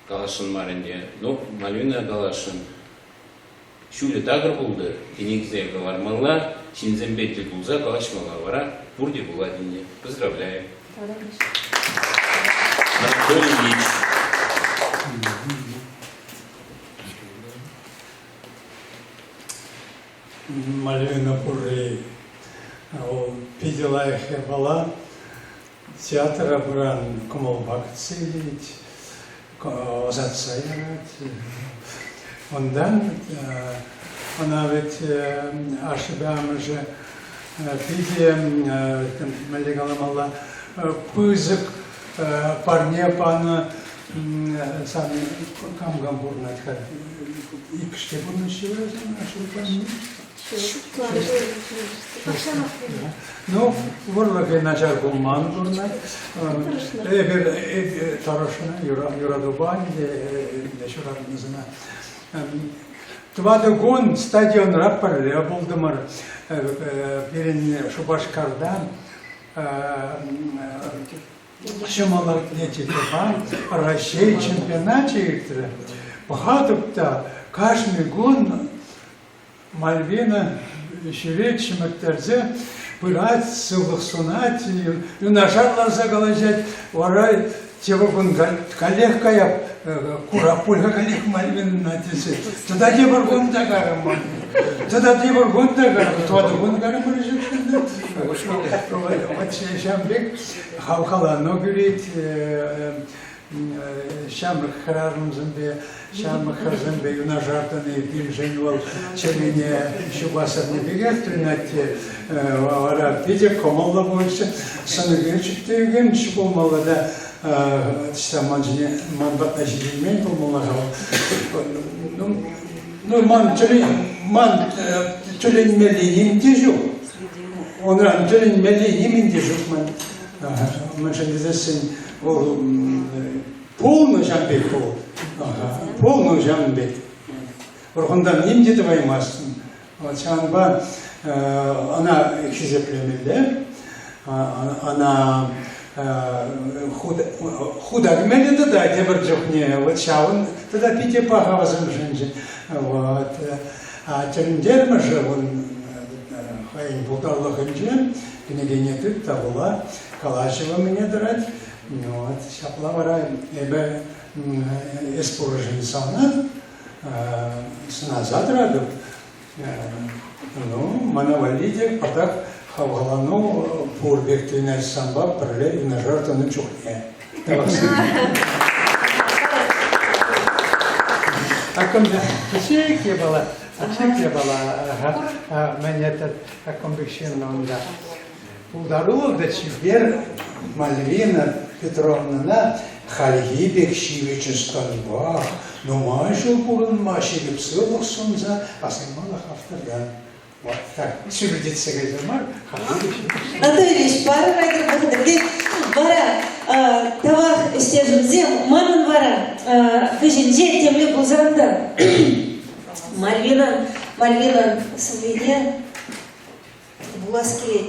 Каласшӑн мар ӗнтӗ. Ну, Мальвина каласшӑн. Ҫулӗ такӑр пултӑр, кӗнекесем кӑлармалла, ҫынсемпе тӗл пулса калаҫмалла. Вара пурте пулать ӗнтӗ. Поздравляю. Анатолий Ильич. Мальвина пурри вӑл питӗ лайӑх япала. Театра пыран кӑмӑлпа кӗтсе илет, ӑсатса ярать. Унтан ӑна вӗт ашшӗпе амӑшӗ питӗ, мӗнле каламалла, пысӑк парне панӑ сан кам-кам пурӑнать халь? Иккӗш те пурӑнаҫҫӗ вара сан ашшӗпе анне? Ну, вӑрлӑхӗ начар пулман курӑнать. Эпир тӑрӑшнӑ, юратупа ӗнтӗ ҫуратнӑ Тӑватӑ кун стадионра пӗрле пултӑмӑр. Пирӗн Шупашкарта ҫӑмӑл атлетикӑпа Раҫҫей чемпионачӗ иртрӗ. Пӑхатӑп та кашни кун Мальвина ҫӳрет ҫӗмӗрттерсе пырать, сывлӑх сунать, юнашар ларса калаҫать. Вара тепӗр кун каллех каяп, курап пуль-ха каллех Мальвинӑна тесе. Тата тепӗр кун та карӑм. Тата тепӗр кун та карӑм. Тӑватӑ кун карӑмӑр Ҫавӑн пек хавхалану кӳрет ҫамрӑк хӗрарӑмсемпе, ҫамрӑк хӗрсемпе юнашар тӑни пирӗншӗн вӑл чӗрене ҫупа сӗрнӗ пекех туйӑнать те вара питӗ кӑмӑллӑ пулчӗ. Сӑн ӳкерчӗк те ӳкернӗччӗ пулмалла та ӑҫта ман ҫине ман патна ҫитеймен пулмалла-ха вӑл. Ну, ман ман тӗлӗнмелли ним те ҫук. Унран тӗлӗнмелли нимӗн те ҫук ман. Мӗншӗн тесессӗн вӑл пулнӑ ҫав пек вӑл. Пулнӑ ҫавӑн пек. Вӑрхунтан ним те тӑваймастӑн. Вот ҫавӑнпа ӑна хисеплемелле, ӑна худа кӗмелле тата тепӗр чухне. Вот ҫавӑн тата питӗ паха вӗсемшӗн. Вот. А тӗлӗнтермӗшӗ ун хӑйӗн пултарулӑхӗнче кӗнекене тыт та вула, калаҫӑвӗ мӗне тӑрать. Вот. Ҫапла вара эпӗ эс пурӑшӑн сана сӑнаса тӑратӑп. Ну, мана валли те пӑртак хавхалану пур пек туйӑнать санпа пӗрле юнашар тӑнӑ чухне. Аккӑмпа пӗчӗк япала, пӗчӗк япала, мӗн этот, аккӑм пек ҫын унта. Пултаруллӑ та чипер Мальвина Петровнӑна хальхи пек ҫивӗч ӑс-тӑнпа нумай ҫул пурӑнма ҫирӗп сывлӑх сунса асӑнмалӑх автортан. Вот так сӳпӗлтетсе кайса мар, хальхи пек ҫивӗч. Анатолий Ильич, парӑр айтӑр вӑхӑтӑр. Вара тавах ӗҫтешӗмсем, манӑн вара вӗҫӗнче темле пулсан та Мальвинӑн Мальвинӑн сӑввине Вулас килет.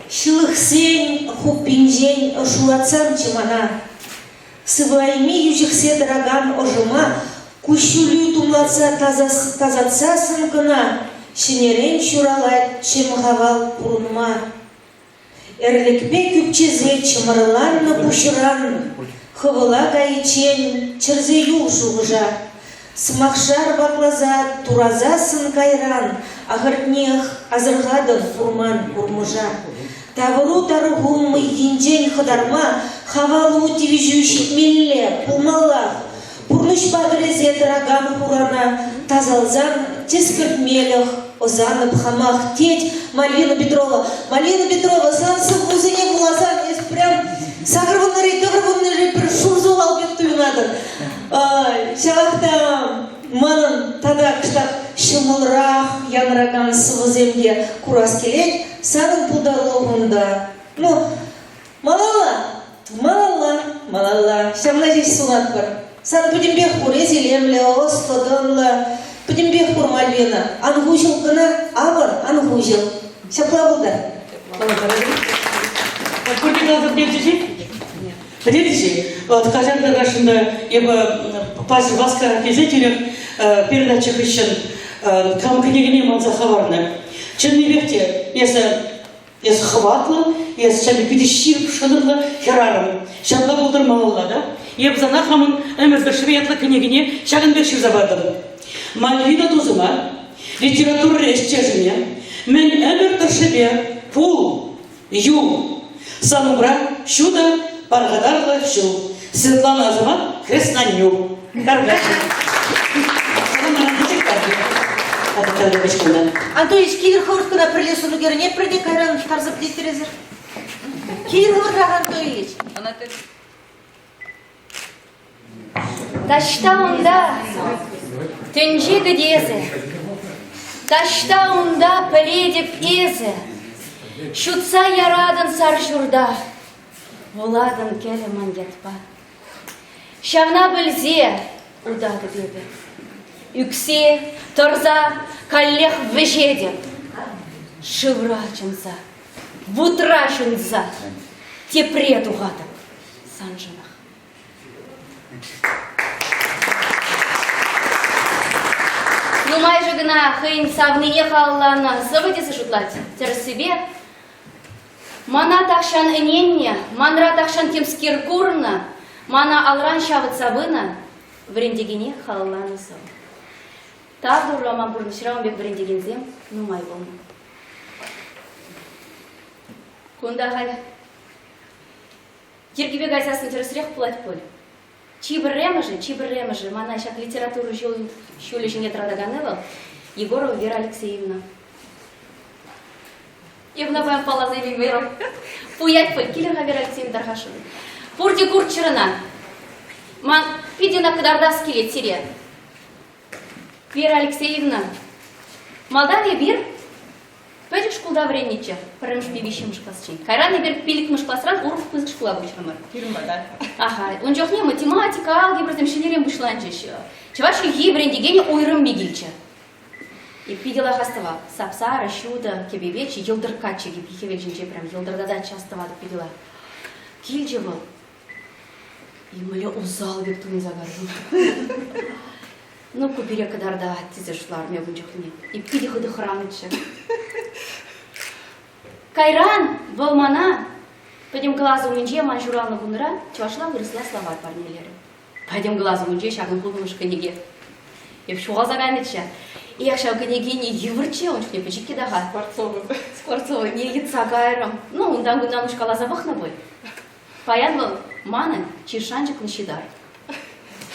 Ҫылӑхсен хуппинчен шуратсамччӗ мана. Сывлайми йӳҫӗхсе тӑракан ӑшӑма куҫҫулӳ тумлатса тасатсассӑн кӑна ҫӗнӗрен ҫуралать чӗм-хавал пурӑнма. Эрлӗкпе кӳпчесе чӑмӑрланнӑ пуҫран хӑвӑла кайиччен чӗрсе юл шухӑша. Сӑмахшар вакласа турасассӑн кайран, ахӑртнех, асӑрхатӑн курман курмӑша. Тавӑру тарӑху мӑййинчен хӑтарма хавалу тивӗҫӳ ҫитмелле, пулмаллах. Пурнӑҫпа вӗресе тӑракан хурана тасалсан тӗс кӗртмелӗх. Ӑсанӑп хамах, тет Мальвина Петрова. Мальвина Петрова, сан сӑввусене вуласан эс прям сакӑрвуннӑри, тӑхӑрвуннӑри пӗр шур сухал пек туйӑнатӑн. Ҫавах та манӑн тата кӑштах ҫӑмӑлрах янӑракан сӑвӑсем те курас килет. Санӑн пултарулӑхунта. Ну, Малалла, малалла, малалла. Ҫавна ҫеҫ сунатпӑр. Сан пӗтӗмпех пур, эс илемлӗ, ӑслӑ, тӑнлӑ. Пӗтӗмпех пур, Мальвина. Ан хуҫӑл кӑна, авӑр, ан хуҫӑл. Ҫапла пултӑр. Пурте каласа пӗтерчӗҫ-и? Пӗтерчӗҫ-и? Вот Каҫар Кагашина эпӗ паҫӑр васкарах килсе тӳрех передача хыҫҫӑн кам кӗнекене манса хӑварнӑ. Чӑннипех те эсӗ Эс хӑватлӑ, эс ҫав питӗ ҫирӗп шӑнӑрлӑ хӗрарӑм. Ҫапла пултӑр малалла та. Эп сана хамӑн ӗмӗр тӑршшӗпе ятлӑ кӗнекене ҫакӑн пек ҫырса патӑм. Мальвина тусӑма, литературӑри ӗҫчешӗме, мӗн ӗмӗр тӑршшӗпе пул, юл. Сан умра ҫутӑ, пархатарлӑ ҫул. Светлана Асамат, хреснаннӳ. Антонович, килӗр хӑвӑрт кӑна пӗрле сӑн ӳкерӗнетпӗр те кайран тарса пӗтеттересӗр. Килӗр хӑвӑртрах, Антонович. Таҫта унта тӗнче кӗтесӗ, таҫта унта пӗлетӗп эсӗ, ҫутса яратӑн сар ҫурта, вулатӑн кӗлӗ ман ятпа. Ҫавна пӗлсе утатӑп эпӗ. Ӳксе, тӑрса каллех вӗҫетӗп. Шывра чӑмса, вутра ҫунса тепре тухатӑп саншӑнах. Нумайӑшӗ кӑна хӑйӗн савнине халалланӑ сӑвӑ тесе шутлать. Тӗрӗссипе, Мана тахҫан ӗненнӗ, манра тахҫан темскер курнӑ, мана алран ҫавӑтса пынӑ вӗрентекене халалланӑ сӑвӑ. Тав Турра, ман пурнӑҫра ун пек вӗрентекенсем нумай пулнӑ. Кунта халь йӗркипе кайсассӑн тӗрӗсрех пулать пуль. Чи пӗрремӗшӗ, чи пӗрремӗшӗ мана ҫак литература ҫулӗ ҫине тӑратаканни вӑл Егорова Вера Алексеевна. Эпӗ палласа илеймерӗм. Пуять пуль, килӗр-ха Вера Алексеевна тархасшӑн. Пурте курччӑр ӑна. Ман питӗ ӑна кӑтартас килет сире. Вера Алексеевна, малтан эпир пӗчӗк шкулта вӗреннӗччӗ, пӗрремӗшпе виҫҫӗмӗш класчен. Кайран эпир пиллӗкмӗш класран урӑх пысӑк шкула куҫрӑмӑр. Пирӗн пата. Аха, ун чухне математика, алгебрӑсем ҫӗнӗрен пуҫланчӗҫ. Чӑваш чӗлхи вӗрентекенӗ уйрӑмми килчӗ. Питӗ лайӑх астӑвап. Сап-сарӑ, ҫутӑ кӗпепеччӗ, йӑлтӑрккаччӗ кӗпи хӗвел ҫинче прям йӑлтӑртататчӗ, астӑватӑп питӗ лайӑх. Килчӗ вӑл. Имле усал пек туйӑнса кайрӑм. Ну, ку пире кӑтартать тесе шутларӑм эп ун чухне. И питӗ хытӑ хӑранӑччӗ. Кайран вӑл мана пӗтӗм класс умӗнче ман ҫуралнӑ кунра чӑвашла-вырӑсла словарь парнелерӗ. Пӗтӗм класс умӗнче ҫакӑн хутӑмӑш кӗнеке. Эп ҫухалса кайнӑччӗ. Эх, ҫав кӗнекене йывӑрччӗ ун чухне пӗчӗккӗ та-ха. Скворцова. Скворцовӑне йӑтса кайрӑм. Ну, унтан-кунтан уҫкаласа пӑхнӑ пуль. Паян вӑл манӑн чи шанчӑклӑ ҫытар.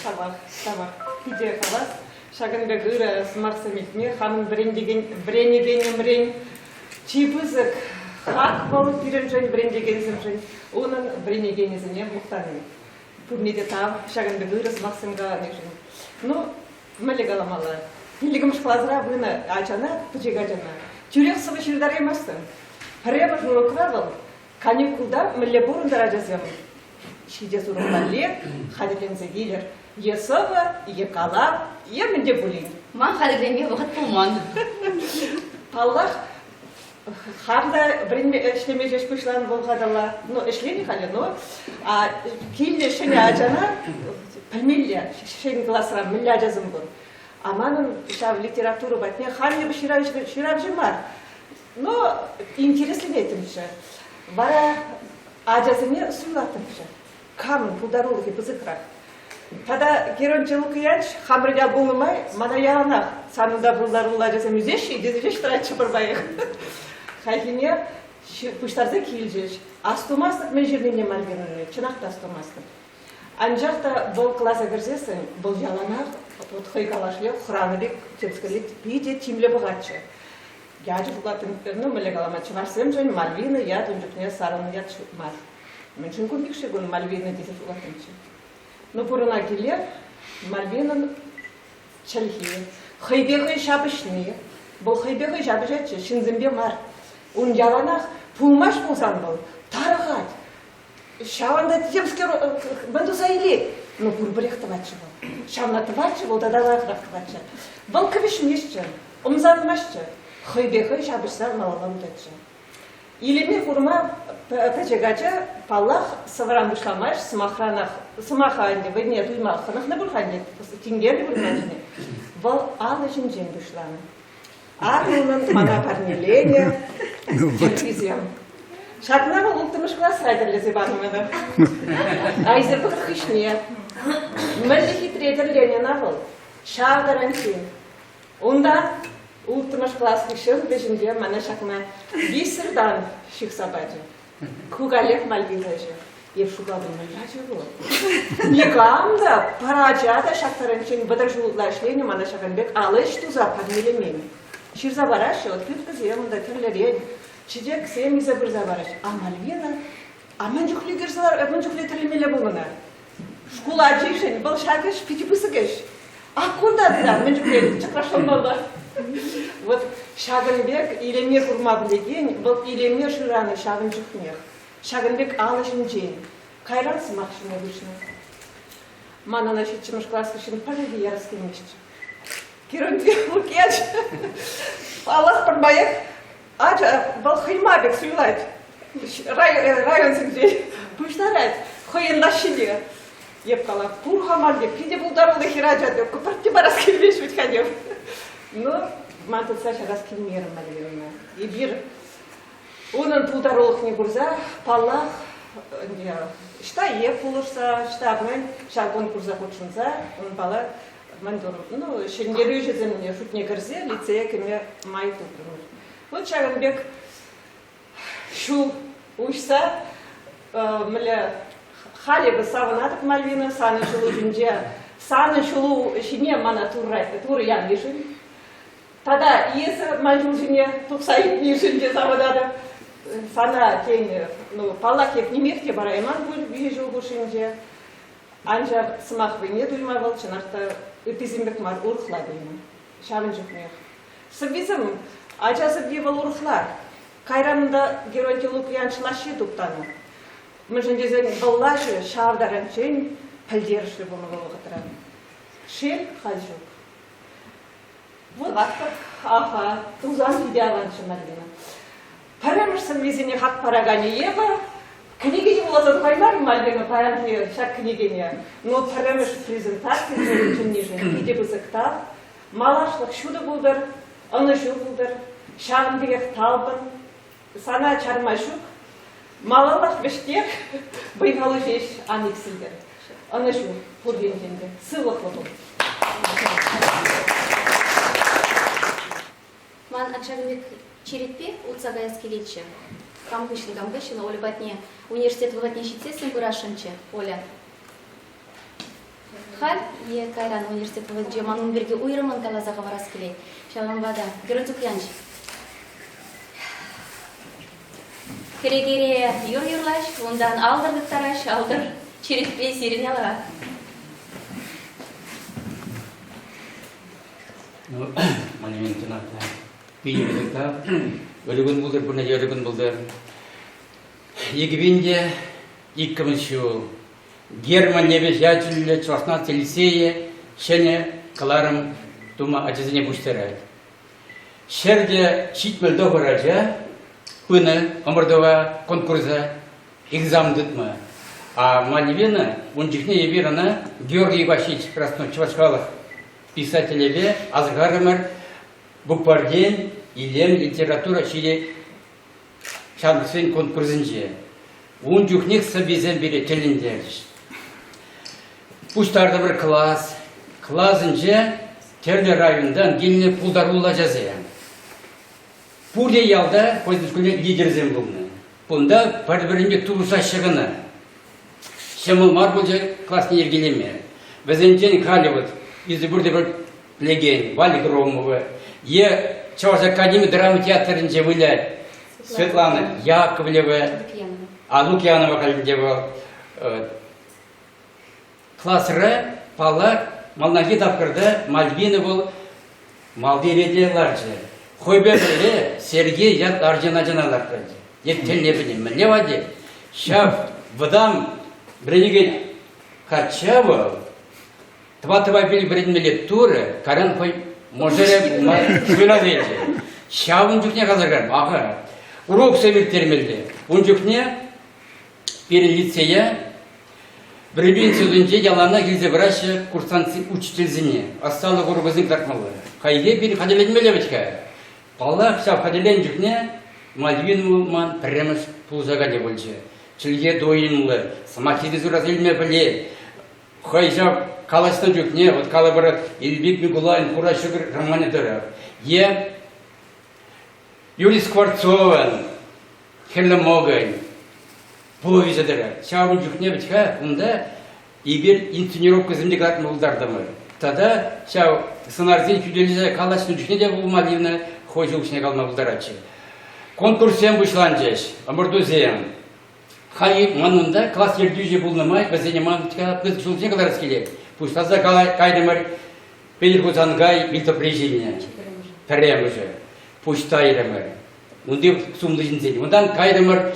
Тавах, тавах. Питӗ хавас. Ҫакӑн пек ырӑ сӑмахсем илтме хамӑн вӗрентекен вӗренекенӗмрен чи пысӑк хак вӑл пирӗншӗн, вӗрентекенсемшӗн, унӑн вӗренекенӗсене мухтани. Пурне те тав ҫакӑн пек ырӑ сӑмахсем каланишӗн. Ну, мӗнле каламалла? Пиллӗкмӗш класра пынӑ ачана, пӗчӗк ачана, тӳрех сӑвӑ ҫыртараймастӑн. Пӗрремӗш урокра вӑл каникулта мӗнле пурӑнтӑр ачасем? Ҫитес урок валли хатӗрленсе килӗр. Е сӑвӑ, е калав, е мӗн те пулин. Ман хатӗрленме вӑхӑт пулман. Паллах, Хам та вӗренме ӗҫлеме ҫеҫ пуҫланӑ вӑл-хаталла. Ну, ӗҫленӗ халӗ, но а, килнӗ ҫӗнӗ ачана пӗлмелле, ҫӗнӗ класра мӗнле ачасем пур. А манӑн ҫав литература патне хам эпӗ ҫыравҫӑ, ҫыравҫӑ мар, но интересленеттӗмччӗ. Вара ачасене суйлаттӑмччӗ. Камӑн пултарулӑхӗ пысӑкрах? Тата Геронтий Лукияч хамӑр ял пулнӑ май мана яланах санӑн та пултаруллӑ ачасем ӳсеҫҫӗ тесе ҫеҫ тӑратчӗ пӗрмаях. Хайхине пуҫтарса килчӗҫ. Астумастӑп мӗн ҫырнине Мальвинӑна, чӑнах та астумастӑп. Анчах та вӑл класа кӗрсессӗн вӑл яланах вот хӑй калашле хӑранӑ пек темскерле питӗ тимлӗ пӑхатчӗ. Ячӗ шутлаттӑм, ну, мӗнле калама, чӑвашсемшӗн Мальвина ят ун чухне сарӑлнӑ ят ҫук мар. Мӗншӗн кун пек-ши кун Мальвина тесе шутлаттӑмччӗ. Ну, пурӑна киле Мальвинӑн чӗлхи, хӑйпе хӑй ҫапӑҫни, вӑл хӑйпе хӑй ҫапӑҫатчӗ, ҫынсемпе мар. Ун яланах пулмасть пулсан вӑл тарӑхать. Ҫавӑнта темскер мӗн туса илет? Ну, пурпӗрех тӑватчӗ вӑл. Ҫавна тӑватчӗ вӑл тата лайӑхрах тӑватчӗ. Вӑл кӗвӗҫместчӗ, ӑмсанмастчӗ, хӑйпе хӑй ҫапӑҫса малалла утатчӗ. Илеме курма пӗчӗк ача, паллах, сӑвӑран пуҫламасть, сӑмахранах, сӑмаха ӗнтӗ вӑйне туйма хӑнӑхнӑ пуль-ха ӗнтӗ, тинкернӗ пуль ҫине. Вӑл алӑ ҫинчен пуҫланӑ. Акӑ унӑн мана парнеленӗ тӗррисем. Ҫакна вӑл улттӑмӗш класра тӗрлесе панӑ мана. Айсӑр пӑхӑр хыҫне. Мӗнле хитре тӗрленӗ ӑна вӑл. Ҫав таранччен. Унта улттӑмӗш класс хыҫҫӑн вӗҫӗнче мана ҫакна виҫсӗртан ҫыхса пачӗ. Ку каллех Мальвина ӗҫӗ. Эп шутлатӑм, мӗн ача вӑл? Никам та, пӗр ача та ҫак таранччен 30 ҫул ытла ӗҫленӗ мана ҫакӑн пек алӑ ӗҫ туса парнелемен. Ҫырса параҫҫӗ, открыткӑсем унта тӗрлӗрен, чечексем илсе пырса параҫҫӗ. А Мальвина, а мӗн чухлӗ кӗрсе, мӗн чухлӗ тӗрлемелле пулнӑ ӑна? Шкул ачишӗн вӑл ҫак ӗҫ питӗ пысӑк ӗҫ. А кунта та мӗн чухлӗ чӑкрашланмалла. Вот ҫакӑн пек илеме курма пӗлекен, вӑл илеме шыранӑ ҫавӑн чухнех. Ҫакӑн пек алӑ ҫинчен. Кайран сӑмах ҫине куҫнӑ. Ман ӑна ҫиччӗмӗш класс хыҫҫӑн пӗрре те ярас килмест. Кирунти Лукьяч, паллах, пӗрмаях ача вӑл хӑйма пек суйлать. Районсенче пуҫтарать хӑйӗн лаҫҫине. Эп калап, пур-ха ман пек, питӗ пултаруллӑ хӗрача теп, пӗртте парас килмест вӗт-ха теп. Ну, ман тытса чарас килмерӗ Мальвина. Эпир унӑн пултарулӑхне курса, паллах, ӗнтӗ ӑҫта е пулӑшса, ӑҫта мӗн, ҫав конкурса хутшӑнса унпала мӗн турӑм, ну, ҫӗнтерӳҫӗсен шутне кӗрсе лицее кӗме май тупрӑмӑр. Вот ҫакӑн пек ҫул уҫса мӗнле халь эпӗ савӑнатӑп, Мальвина, санӑн ҫулу ҫинче, санӑн ҫулу ҫине мана Турӑ янишӗн. Тата эсӗ ман ҫул ҫине тухса ӳкнишӗн те савӑнатӑп. Сана, тен, ну, паллах, эп нимех те парайман пуль виҫӗ ҫул хушшинче. Анчах сӑмах вӑйне туйма вӑл чӑнах та ыттисем пек мар, урӑхла туйнӑ. Ҫавӑн чухнех. Сӑввисем, ача сӑвви вӑл урӑхла. Кайран унта Геронтий Лукьянович лаҫҫи туптанӑ. Мӗншӗн тесен вӑл лаҫӑ ҫав таранччен пӗлтерӗшлӗ пулнӑ вӑл вӑхӑтра. Шел, халь ҫук. Вулатпӑр. Аха, тусан питӗ аванччӗ, Мальвина. Пӗрремӗш сӑввисене хак параканӗ эпӗ. Кӗнекене вуласа тухаймарӑм Мальвина паянхи ҫак кӗнекене. Но пӗрремӗш презентаци чӗннишӗн питӗ пысӑк тав. Малашлӑх ҫутӑ пултӑр, ӑнӑҫу пултӑр. Ҫавӑн пекех талпӑн. Сана чарма ҫук. Малаллах вӗҫтер, вӑй-халу ҫеҫ ан иксӗлтӗр. Ӑнӑҫу пур енчен те. Сывлӑхлӑ пул. Ман ачам пек черетпе утса каяс килетчӗ. Кам хыҫҫӑн, кам хыҫҫӑн Оля патне университет вӑхӑтне ҫитсессӗн пырасшӑнччӗ Оля. Халь е кайран университет вӑхӑтӗнче ман ун пирки уйрӑммӑн каласа хӑварас килет. Ҫавӑнпа та Герой Лукьянович кӗрекере юр юрлаҫ, унтан алтӑр тыттараҫ, алтӑр черетпе сирӗн алӑра. Ну, монументына питӗ пысӑк та. Ырӑ кун пултӑр, пурне те ырӑ кун пултӑр. Икӗ те иккӗмӗш ҫул Герман Невеш ячӗллӗ Чӑваш наци лицейӗ ҫӗнӗ кӑларӑм тума ачасене пуҫтарать. 179 ача пынӑ ӑмӑртӑва, конкурса экзамен тытма. А Мальвина ун чухне эпир ӑна Георгий Васильевич Краснов чӑваш халӑх писателӗпе асӑрхарӑмӑр букварьтен илем литература ҫине ҫамрӑксен конкурсӗнче. Ун чухнех сӑввисем пире тӗлӗнтерчӗҫ. Пуҫтартӑмӑр класс. Класӗнче тӗрлӗ районтан килнӗ пултаруллӑ ачасем. Пурте ялта хӑйсен шкулне лидерсем пулнӑ. Кунта пӗр-пӗринпе тупӑшаҫҫӗ кӑна. Ҫӑмӑл мар пулчӗ класне йӗркелеме. Вӗсенчен халӗ вот ӳсӗ пурте пӗлекен Валя Громова е Чӑваш академи драма театрӗнче вылять. Светлана Яковлева. А Лукьянова халӗнче вӑл. Класра, паллах, малтанхи тапхӑрта Мальвина вӑл малти рете ларчӗ. Хӑйпе пӗрле Сергей ят арҫын ачана лартрӗ. Эп тӗлне пӗтӗм. Мӗнле ватӗ? Ҫав вӑтам вӗренекен качча вӑл тӑваттӑпа пил вӗренмелле турӗ, кайран хӑй мӑшӑрӗ пулма суйласа илчӗ. Ҫавӑн чухне каласа кайрӑм, аха, уроксем ирттермелле. Ун чухне пирӗн лицее вӗренӳ институтӗнче яланах илсе пыраҫҫӗ курсантсен учительсене, ӑсталӑх урокӗсем кӑтартмалла. Хайхи пирӗн хатӗрленмелле вӗт-ха. Паллах, ҫав хатӗрленнӗ чухне Мальвин ман пӗрремӗш пулӑшаканӗ пулчӗ. Чӗлхе туйӑмлӑ, сӑмаххине суйласа илме пӗлет. Хӑй ҫав калаҫнӑ чухне, вот калӑпӑр, Илпек Микулайӑн Хура ҫӑкӑр романӗ тӑрӑх е Юрий Скворцовӑн Хӗрлӗ мӑкӑнь повеҫӗ тӑрӑх. Ҫавӑн чухне вӗт-ха унта эпир инсценировкӑсем те кӑтартма пултартӑмӑр. Тата ҫав сӑнарсен хӳтӗлесе калаҫнӑ чухне те пулма тивнӗ, хӑй ҫул калама пултаратчӗ. Конкурссем пуҫланчӗҫ, ӑмӑртусем. Халь ман унта класс ертӳҫи пулнӑ май вӗсене ман пысӑк ҫулсене кӑларас килет. Пуҫласа кайрӑмӑр Петӗр Хусанкай вилтӑпри ҫине. Пӗрремӗшӗ. Пуҫ тайрӑмӑр. Унти сумлӑ ҫынсен. Унтан кайрӑмӑр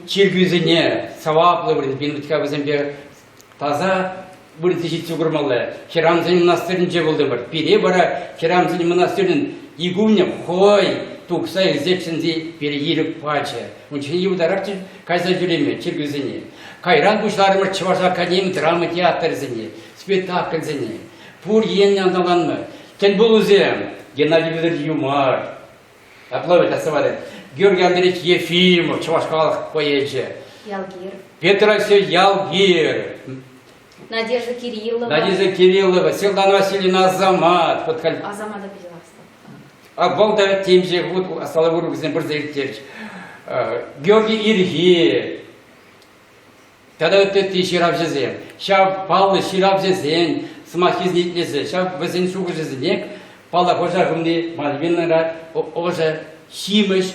чиркӳсене, сӑваплӑ вырӑн. Пирӗн вӗсемпе таса вырӑнти ҫитсе курмалла. Хӗрамсен мӑнастирӗнче пултӑмӑр. Пире вара хӗрамсен мӑнастирӗн игуменӗ хӑй тухса илсе чӗнсе пире ирӗк пачӗ. Ун чухне йывӑртарахчӗ кайса ҫӳреме чиркӳсене. Кайран пуҫларӑмӑр Чӑваш академи драма театрӗсене, спектакльсене. Пур енлӗ аталанма. Тӗлпулусем Геннадий Федорович Юмар, Апла вӗт, астӑватӑп. Георгий Андреевич Ефимов, чӑваш халӑх поэчӗ. Ялгир. Петр Алексеевич Ялгир. Надежда Кириллова. Надежда Кириллова, Светлана Васильевна Азамат. Вот халь... Азамата питӗ А вӑл та темиҫе хут ӑсталӑх урокӗсем пырса ирттерчӗ. Георгий Ирхи, Тата ытти ҫыравҫӑсем. Ҫав паллӑ ҫыравҫӑсен сӑмаххисене итлесе, ҫав вӗсен шухӑшӗсене паллах ӑша хывни Мальвинӑра ӑшӑ ҫимӗҫ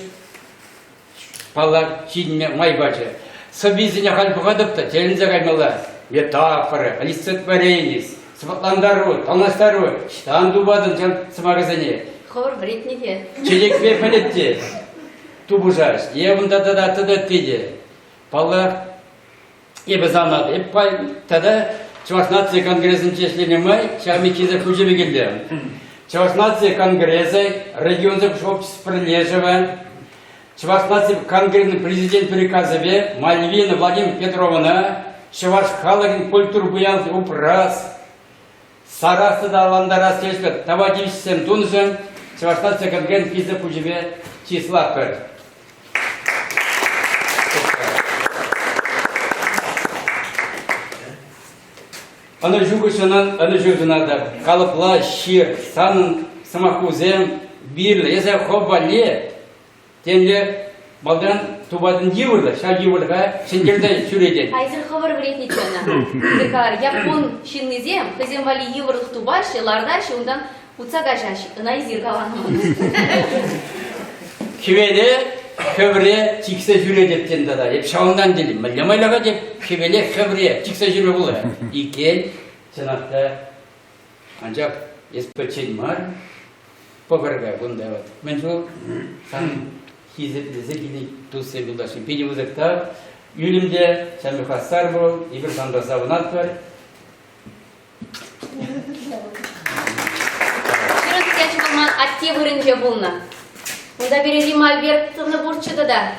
паллах ҫитӗнме май пачӗ. Сӑввисене халь пӑхатӑп та тӗлӗнсе каймалла. Метафора, олицетворение, сӑваплантару, танлаштару ӑҫтан тупатӑн ҫав сӑмахӗсене? Хӑвӑр вӗрентнӗ те. Чечекпе пӗлӗт те тупӑшаҫ. Е унта тата тата те. Паллах, эпӗ сана эп тата Чӑваш наци конгресӗнче ӗҫленӗ май ҫав Микиса Хучеве килтӗм. Чӑваш наци конгресӗ, регионсен общество пӗрлешӗвӗ, Чӑваш наци конгресӗн президент приказӗпе Мальвина Владимир Петрована чӑваш халӑхӗн культура пуянлӑхне упрас, сарас тата аталантарас тӗлӗшпе тава тивӗҫсем тунӑшӑн Чӑваш наци конгресӗн Хисеп хучӗпе чыслатпӑр. Ӑнӑҫу хыҫҫӑн ӑнӑҫу сунатӑп. Калӑпла ҫыр, санӑн сӑмахусем вирлӗ. Эсӗ хӑв валли темле малтан тупатӑн йывӑрлӑх, ҫав йывӑрлӑха ҫӗнтерсе ҫӳретӗн. А эсир хӑвӑр вӗрентнӗччӗ ӑна. Калар, яппун ҫыннисем хӑйсем валли йывӑрлӑх тупаҫҫӗ, лартаҫҫӗ, унтан Утса каҫаҫ, ӑна эсир каланӑ. Хӗвеле хӗвре чиксе ҫӳретӗп тен тата. Эп ҫавӑнтан тетӗп. Мӗнле майлаха теп, хӗвеле хӗвре чиксе ҫӳреме пулать. Иккен, чӑнах та. Анчах эс пӗччен мар. Пӑхӑр-ха кунта вот. Мӗн чул сан хисеплесе килнӗ туссем юлташсем. Питӗ пысӑк тав. Ӳлӗм те ҫамрӑк хастар пул. Эпир санпа савӑнатпӑр. Ҫырӑнтӑ пулман атте вырӑнче пулнӑ. Унта пире Рима Альбертовна пурччӗ тата.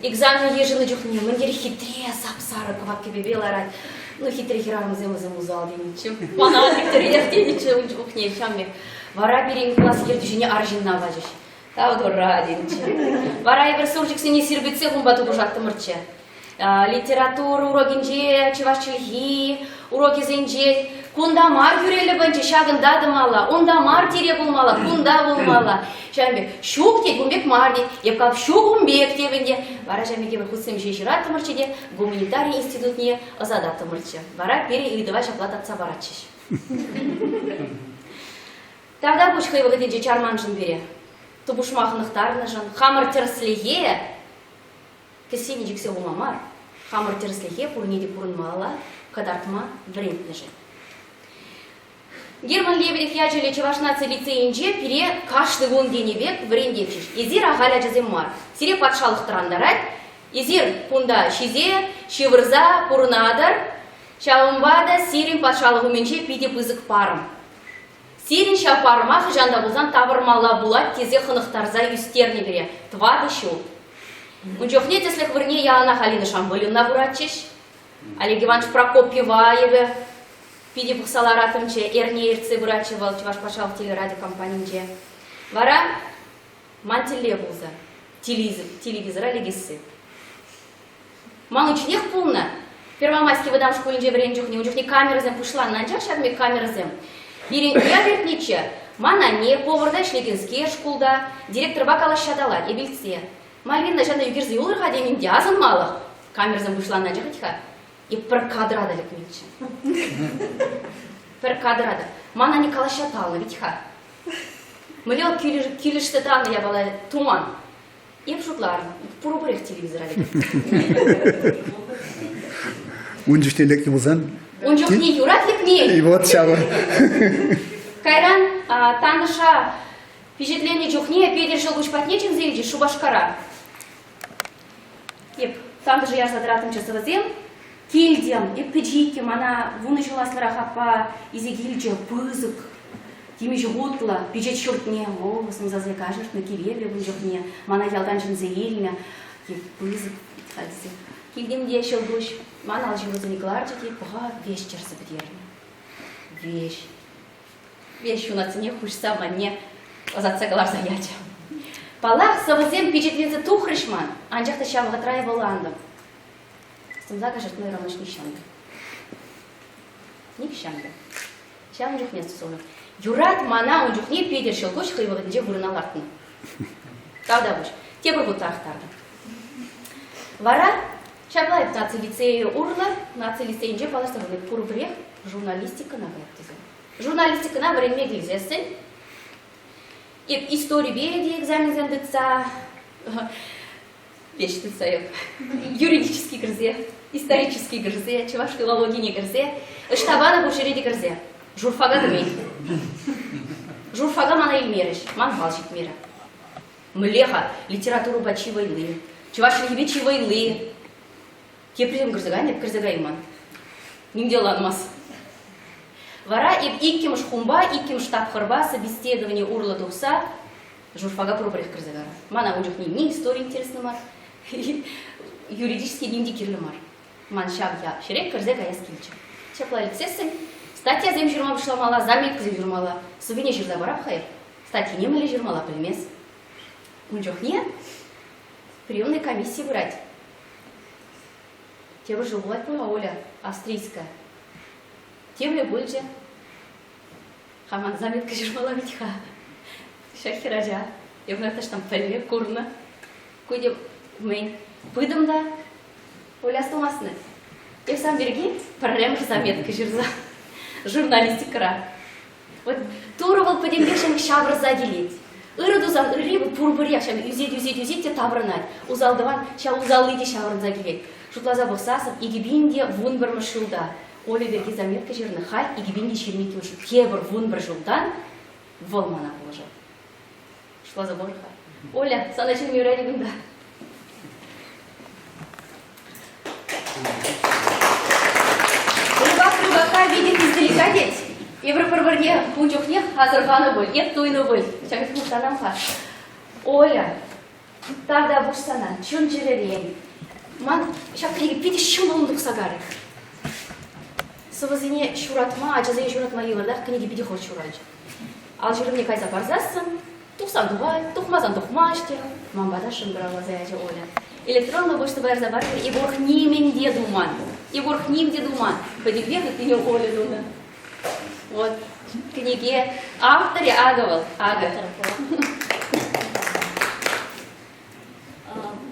Экзамен йышӑннӑ чухне мӗн тери хитре сап-сарӑ кӑвак кӗпепе ларать. Ну, хитре хӗрарӑмсем вӗсем усал тенӗччӗ. Мана хитререх тенӗччӗ ун чухне ҫав пек. Вара пирӗн класс ертӳҫине арҫынна пачӗҫ. Тав турра тенӗччӗ. Вара эпир сурчӑксене сирпӗтсе унпа тупӑшаттӑмӑрччӗ. Литература урокӗнче, чӑваш чӗлхи урокӗсенче кунта мар хӳреллӗ пӑнчӑ, ҫакӑнта тӑмалла, унта мар тире пулмалла, кунта пулмалла. Ҫавӑн пек ҫук тет, ун пек мар тет, эп калап ҫук ун пек теп ӗнтӗ. Вара ҫавӑн пек эпир хутсем ҫине ҫыраттӑмӑрччӗ те гуманитари институтне ӑсататтӑмӑрччӗ. Вара пире ыйтӑва ҫапла татса паратчӗҫ. Тавтапуҫ хӑй вӑхӑтӗнче чарманшӑн пире. Тупӑшма хӑнӑхтарнӑшӑн, хамӑр тӗрӗслӗхе кӗсьене чиксе хума мар, хамӑр тӗрӗслӗхе пурне те пурӑнмалла кӑтартма вӗрентнӗшӗн. Герман Лебедев ячӗллӗ Чӑваш наци лицейӗнче пире кашни кун тенӗ пек вӗрентетчӗҫ. Эсир ахаль ачасем мар. Сире патшалӑх тӑрантарать. Эсир кунта ҫисе, ҫывӑрса пурӑнатӑр. Ҫавӑнпа та сирӗн патшалӑх умӗнче питӗ пысӑк парӑм. Сирӗн ҫав парӑма хӑҫан та пулсан тавӑрмалла пулать тесе хӑнӑхтарса ӳстернӗ пире тӑватӑ ҫул. Ун чухне тӗслӗх вырӑнне яланах Алина Шамбыльевна хуратчӗҫ. Олег Иванович Прокопьева эпӗ питӗ пӑхса лараттӑмччӗ, эрне ертсе пыратчӗ вӑл Чӑваш патшалӑх телерадиокомпанинче. Вара ман тӗллев пулса телевизора лекесси. Ман унчченех пулнӑ. Первомайски вӑтам шкулӗнче вӗреннӗ чухне ун чухне камерӑсем пуҫланнӑ, анчах ҫав пек камерӑсем. Пирӗн уяв иртнӗччӗ. Ман анне, поварта ӗҫлекенскер шкулта, директорпа калаҫса талать, эп илтсе. Мальвина ҫавна ӳкерсе юлӑр-ха тенӗн те асӑнмалӑх. Камерӑсем пуҫланнӑ анчах вӗт-ха. Эп пӗр кадра та лекменччӗ. Пӗр кадра та. Ман анне калаҫса талнӑ вӗт-ха. Мӗнле вӑл килӗшсе танӑ япала туман. Эп шутларӑм, пурпӗрех телевизора лекет. Ун чухне лекнӗ пулсан? Ун чухне юрать лекни. И вот ҫавӑ. Кайран Тантӑша пичетленнӗ чухне Петӗр Ҫӑлкуҫ патне чӗнсе илчӗҫ Шупашкара. Эп тантӑшӗ ярса тӑраттӑмччӗ сӑвӑсем. Килтӗм, эп пӗчӗккӗ, мана вунӑ ҫул аслӑрах аппа илсе килчӗ, пысӑк, темиҫе хутлӑ пичет ҫуртне. О, сӑмсасене каҫӑртнӑ, кивеллӗ ун чухне. Мана ялтан чӗнсе илнӗ. Пысӑк халь тесе. Килтӗм те ҫӑлкуҫ ман ал ҫырусене кӑларчӗ те пӑха веҫ чӗрсе пӗтернӗ. Веҫ. Веҫ ҫунатсене хуҫса манне ӑсатса кӑларса ячӗ. Паллах, сӑвӑсем пичетленсе тухрӗҫ ман, анчах та ҫав вӑхӑтра эпӗ ӑнлантӑм. Сӑмса каҫӑртма юрамасть нихҫан та. Нихҫан та. Ҫавӑн чухне сунӑ. Юрать мана ун чухне Петӗр Ҫӑлкуҫ хӑй вӑхӑтӗнче вырӑна лартнӑ. Тавтапуҫ. Тепӗр хут тарӑхтартӑм. Вара ҫапла эп наци лицейӗ урлӑ наци лицейӗнче паллашса пынӑ пурпӗрех журналистикӑна каяп тесе. Журналистикӑна вӗренме килсессӗн эп историпе те экзаменсем тытса веҫ тытса эп юридически кӗрсе, исторически кӗрсе, чӑваш филологине кӗрсе, ӑҫта панӑ пур ҫӗре те кӗрсе. Журфака кӗмен. Журфака мана илмерӗҫ, ман бал ҫитмерӗ. Мӗнле-ха литературӑпа чи вӑйли, чӑваш чӗлхипе чи вӑйли. Теприсем кӗрсе кайнӑ, эп кӗрсе кайман. Ним те ӑнланмас. Вара эп иккӗмӗш хумпа, иккӗмӗш тапхӑрпа собеседовани урлӑ тухса журфака пурпӗрех кӗрсе кайрӑм. Мана ун чухне ни истори интереслӗ мар, юридически ним те кирлӗ мар. Ман ҫав ҫӗре кӗрсе каяс килчӗ. Ҫапла илтсессӗн статьясем ҫырма пуҫламалла, заметкӑсем ҫырмалла. Сӑввине ҫырса парап-ха эп. Статйине мӗнле ҫырмалла пӗлмес. Ун чухне приемный комисси пырать. Тепӗр ҫул пулать пуль-ха, Оля, австрийская. Темле пулчӗ. Хаман заметка ҫырмалла вӗт-ха. Ҫак хӗрача. Эпӗ таҫтан пӗлнӗ, курнӑ. Ку те мӗн, пытӑм та Оля астумастӑн. Эп сан пирки пӗрремӗш заметка ҫырса журналистикӑра. Вот Турӑ вӑл пӗтӗмпех ҫав ҫавӑрса килет. Ырӑ тусан ырри вӑл пурпӗрех ҫав ӳсет, ӳсет, ӳсет те таврӑнать. Усал тӑван ҫав усалли те ҫаврӑнса килет. Шутласа пӑхсассӑн 2011 ҫулта Оля пирки заметка ҫырнӑ. Халь 2022 ҫул тепӗр 11 ҫултан вӑл мана пулӑшать. Шутласа пӑхӑр-ха. Оля, сана чӗнме юрать кунта. Рыбак рыбака видит издалека тет. Эпир пӗр-пӗрне ун чухнех асӑрханӑ пуль, эп туйнӑ пуль. Ҫак мухтанам-ха. Оля, тавтапуҫ сана чун-чӗререн. Ман ҫак кӗнеке питӗ ҫӑмӑллӑн тухса карӗ. Сӑвӑсене ҫуратма, ачасене ҫуратма йывӑртах, кӗнеке питӗ хӑвӑрт ҫуралчӗ. Ал ҫырӑвне кайса парсассӑн, тухсан тухать, тухмасан тухмасть те. Ман пата шӑнкӑравласа ячӗ Оля. Электронлӑ почтӑпа ярса парӑр, эп урӑх нимӗн те туман. Эп урӑх ним те туман. Пӗтӗмпех ыттине Оля тунӑ. Вот, кӗнеке авторӗ акӑ вӑл, акӑ.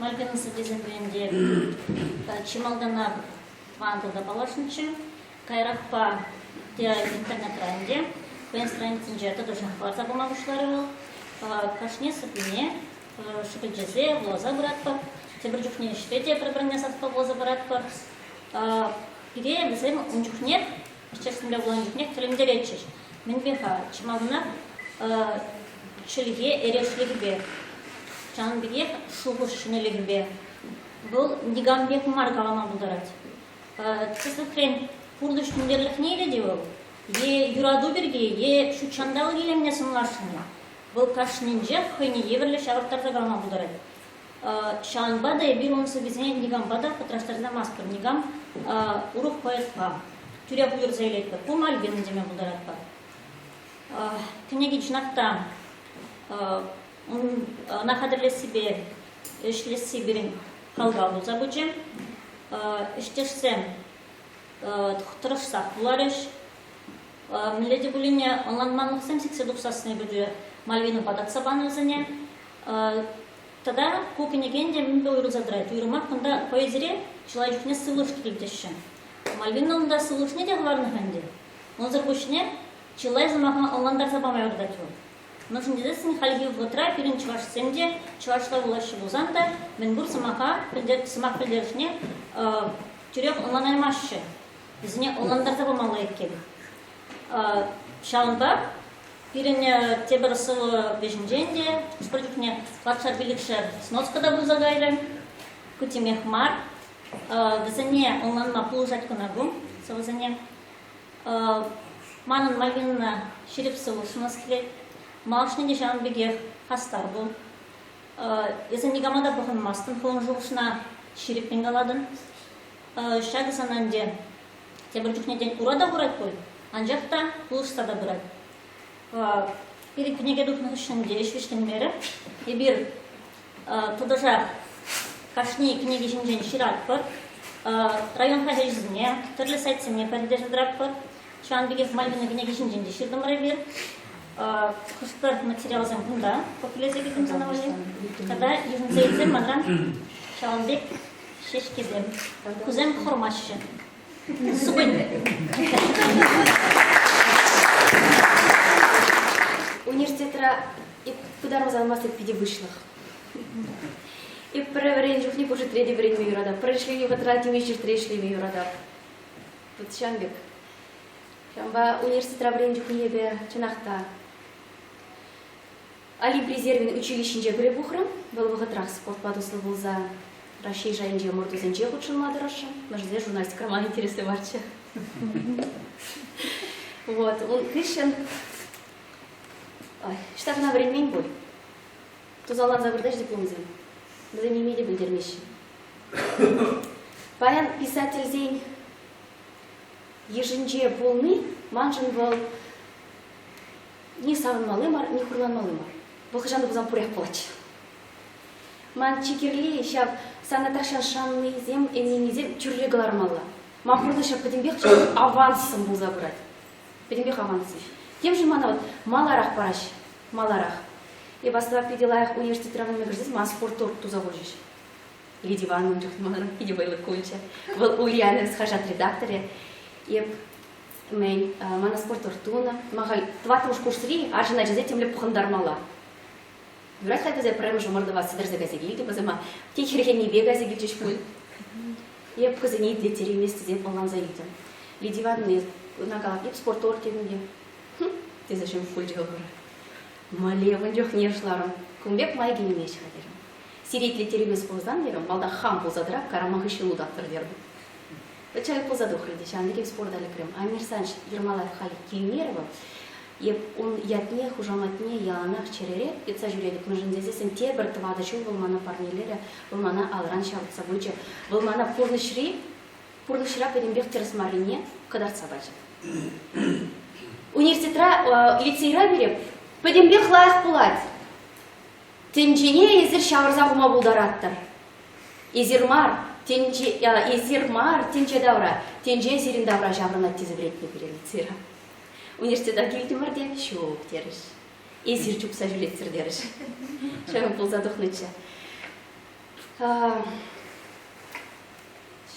Мальвина сӑввисемпе ӗнтӗ чи малтанах тӑван тата паллашнӑччӗ. Каярахпа те интернетра ӗнтӗ хӑйӗн страницинче тӑтӑшах кӑларса пыма пуҫларӗ вӑл. Кашни сӑввине шӗкӗлчесе вуласа пыратпӑр. Тепӗр чухне ӗҫре те пӗр-пӗрне саспа вуласа пыратпӑр. Пире вӗсем ун чухнех, ӗҫтешсемпе вуланӑ чухнех тӗлӗнтеретчӗҫ. Мӗнпе-ха? Чи малтанах чӗлхе эрешлӗхӗпе, ҫавӑн пекех шухӑш ҫӗнӗлӗхӗпе. Вӑл никам пек мар калама пултарать. Тӗслӗхрен, пурнӑҫ тӳнтерлӗхне илет-и вӑл? Е юрату пирки, е ҫутҫанталӑк илемне сӑнласшӑн-и? Вӑл кашнинчех хӑйне евӗрлӗ ҫавӑрттарса калама пултарать. Ҫавӑнпа та эпир ун сӑввисене никампа та пӑтраштармастпӑр, никам урӑх поэтпа. Тӳрех уйӑрса илетпӗр. Ку Мальвина теме пултаратпӑр. Кӗнеки чӑнах та ӑна хатӗрлессипе ӗҫлесси пирӗн халка пулса пычӗ. Ӗҫтешсем тӑрӑшсах вуларӗҫ. Мӗнле те пулин ӑнланманлӑхсем сиксе тухсассӑн эпир Мальвинӑпа татса панӑ вӗсене. Тата ку кӗнекен те мӗнпе уйрӑлса тӑрать? Уйрӑмах кунта поэзире чылай чухне сывлӑш килтеҫҫӗ. Мальвина унта сывлӑшне те хӑварнӑ-ха ӗнтӗ. Унсӑр пуҫне чылай сӑмаха ӑнлантарса пама юратать вӑл. Мӗншӗн тесессӗн хальхи вӑхӑтра пирӗн чӑвашсем те чӑвашла вулаҫҫӗ пулсан та мӗнпур сӑмаха сӑмах пӗлтерӗшне тӳрех ӑнланаймаҫҫӗ. Вӗсене ӑнлантарса памалла иккен. Ҫавӑнпа пирӗн тепӗр сӑвӑ вӗҫӗнчен те хӑш-пӗр чухне патша пилӗкшер сноска та пулса кайрӗ. Ку темех мар. Вӗсене ӑнланма пулӑшать кӑна ку сӑвӑсене. Манӑн Мальвинӑна ҫирӗп сывлӑх сунас килет. Малашне те ҫавӑн пекех хастар пул. Эсӗ никама та пӑхӑнмастӑн, хӑвӑн шухӑшна ҫирӗппӗн калатӑн. Ҫакӑ сана ӗнтӗ тепӗр чухне тен ура та хурать пуль, анчах та пулӑшса та пырать. Пирӗн кӗнеке тухнӑ хыҫҫӑн те ӗҫ вӗҫленмерӗ. Эпир тӑтӑшах кашни кӗнеке ҫинчен ҫыратпӑр. Район хаҫачӗсене, тӗрлӗ сайтсене пӗрлешсе тӑратпӑр. Ҫавӑн пекех Мальвина кӗнеки ҫинчен те ҫыртӑмӑр эпир. Хӑш-пӗр материалсем кунта копилесе килтӗм сана валли. Тата йышӑнса илсен манран ҫавӑн пек ҫеҫкесем. Кусем хӑрмаҫҫӗ. Супӑнь. Университетра пытармасан алмастӑп питӗ выҫлӑх. Эп пӗрре вӗреннӗ чухне пур ҫӗртре те вӗренме юратап. Пӗр ӗҫленӗ вӑхӑтра темиҫе ҫӗртре ӗҫлеме юратап. Вот ҫавӑн пек. Ҫавӑнпа университетра вӗреннӗ чухне эпӗ чӑнах та Олимп резервӗн училищинче пӗлӳ пухрӑм. Вӑл вӑхӑтрах спортпа туслӑ пулса Раҫҫей шайӗнчи ӑмӑртусенче хутшӑнма тӑрӑшрӑм. Мӑшӑрсен журналистикӑра ман интереслӗ марччӗ. Вот, ун хыҫҫӑн ӑҫта кӑна вӗренмен пуль. Тусанланса выртаҫ дипломсем. Вӗсем ниме те пӗлтермеҫҫӗ. Паян писательсен йышӗнче пулни маншӑн вӑл ни савӑнмалли мар, ни хурланмалли мар. Вӑл хӑҫан та пулсан пурех пулать. Ман чи кирли ҫав сана тахҫан шаннисем, ӗненнисем тӳрре кӑлармалла. Ман пурнӑҫра пӗтӗмпех ҫав аванссӑм пулса пырать. Пӗтӗмпех аванссӑм. Темшӗн мана вот маларах параҫ, маларах. Эп астӑвап питӗ лайӑх университетра вӗренме кӗрсен ман спорт торт туса хучӗҫ. Лидия Ивановна ун чухне манран питӗ вӑйлӑ кулчӗ. Вӑл Ульяновск хаҫат редакторӗ. Эп мӗн, мана спорт тунӑ. Ман халь тӑваттӑмӗш курсри арҫын ачасене темле пӑхӑнтармалла. Юрать-ха вӗсем пӗрремӗш ӑмӑртӑва сӗтӗрсе кайса килтӗм, вӗсем те хӗрхеннипе кайса килчӗҫ пуль. Эп хӑйсене итлеттереймест тесе ӑнланса илтӗм. Лидия Ивановна, ӑна калап, эп спорт тетӗм те. Хм, тесе ҫын пулчӗ вӑл. Мале ун чухне ӑшларӑм. Кун пек май килмест-ха терӗм. Сире итлеттереймест пулсан терӗм, малтан хам пулса тӑрап, карама хыҫҫӑн утаттӑр терӗм. Чай пулса тухрӗ те, ҫавӑн пекех спорта лекрӗм. Амир Санч Ермолаев халь килмерӗ вӑл. Эп ун ятне, хушаматне яланах чӗрере йӑтса ҫӳретӗп. Мӗншӗн тесессӗн тепӗр тӑватӑ ҫул вӑл мана парнелерӗ, вӑл мана алран ҫавӑтса пычӗ. Вӑл мана пурнӑҫри, пурнӑҫра пӗтӗмпех тӗрӗс маррине кӑтартса пачӗ. Университетра, лицейра пире пӗтӗмпех лайӑх пулать. Тӗнчене эсир ҫавӑрса хума пултараттӑр. Эсир мар, тӗнче, эсир мар тӗнче тавра, тӗнче сирӗн тавра ҫаврӑнать тесе вӗрентнӗ пире лицейра. Университета килтӗмӗр те ҫук терӗҫ. Эсир чупса ҫӳретсӗр терӗҫ. Ҫакӑн пулса тухнӑччӗ.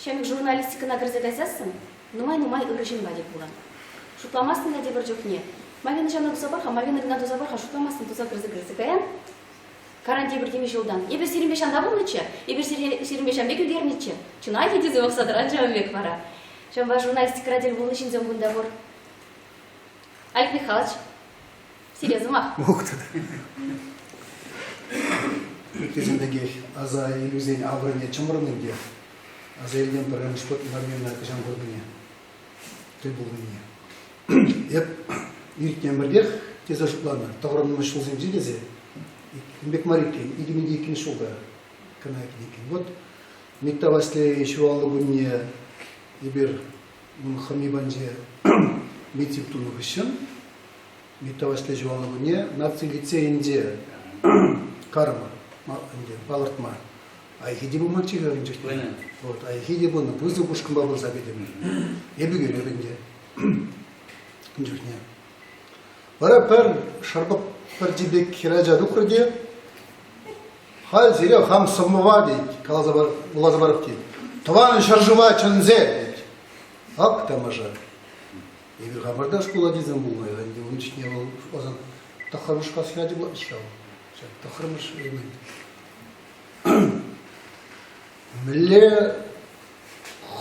Ҫамрӑк журналистикӑна кӗрсе кайсассӑн нумай-нумай ырӑ ҫынпа тӗл пулан. Шутламастӑн та тепӗр чухне. Мавина ҫавна туса пар-ха, Мавина кӑна туса пар-ха, шутламастӑн, туса кӗрсе кӗрсе каян. Каран тепӗр темиҫе ҫултан. Эпир сирӗнпе ҫанта пулнӑччӗ, эпир сирӗнпе ҫам пек ӳкернӗччӗ. Чӑнах-и тесе пӑхса тӑран ҫавӑн пек вара. Ҫавӑнпа журналистикӑра тӗл пулнӑ ҫынсем кунта пур. Олег Михайлович, сире сӑмах. Ух ты. Ыттисем пекех аса илӳсен авӑрне чӑмӑрнӑ ӗнтӗ. Аса илнӗ пӗрремӗш хут Мальвина кӑҫан курнине, тӗл пулнине. Эп иртнӗ ӗмӗртех тесе шутланӑ, тӑхӑрмӗш ҫулсенче тесе. Ун пек мар иккен, 2002 ҫулта кӑна иккен. Вот Митта Ваҫлей ҫуралнӑ кунне эпир ун хӑми патӗнче митинг тунӑ хыҫҫӑн Митта Ваҫлей ҫуралнӑ кунне наци лицейӗнче карӑмӑр ӗнтӗ палӑртма. Айхи те пулманччӗ-ха ун чухне. Вот, айхи те пулнӑ, пысӑк ушкӑнпа пырса кӗтӗмӗр. Эпӗ кӳреп ӗнтӗ ун чухне. Вара пӗр шӑрпӑк пӗрчи пек хӗрача тухрӗ те халь сире хам сӑвва тет, каласа вуласа парӑп тет. Тӑван ҫӗршыва чӗнсе тет. Ак тамаша. Эпир хамӑр та шкул ачисем пулнӑ ӗнтӗ. Ун чухне вӑл ӑсан тӑххӑрмӗш класс хӗрачи пулать-ҫав. Ҫак тӑххӑрмӗш Мӗнле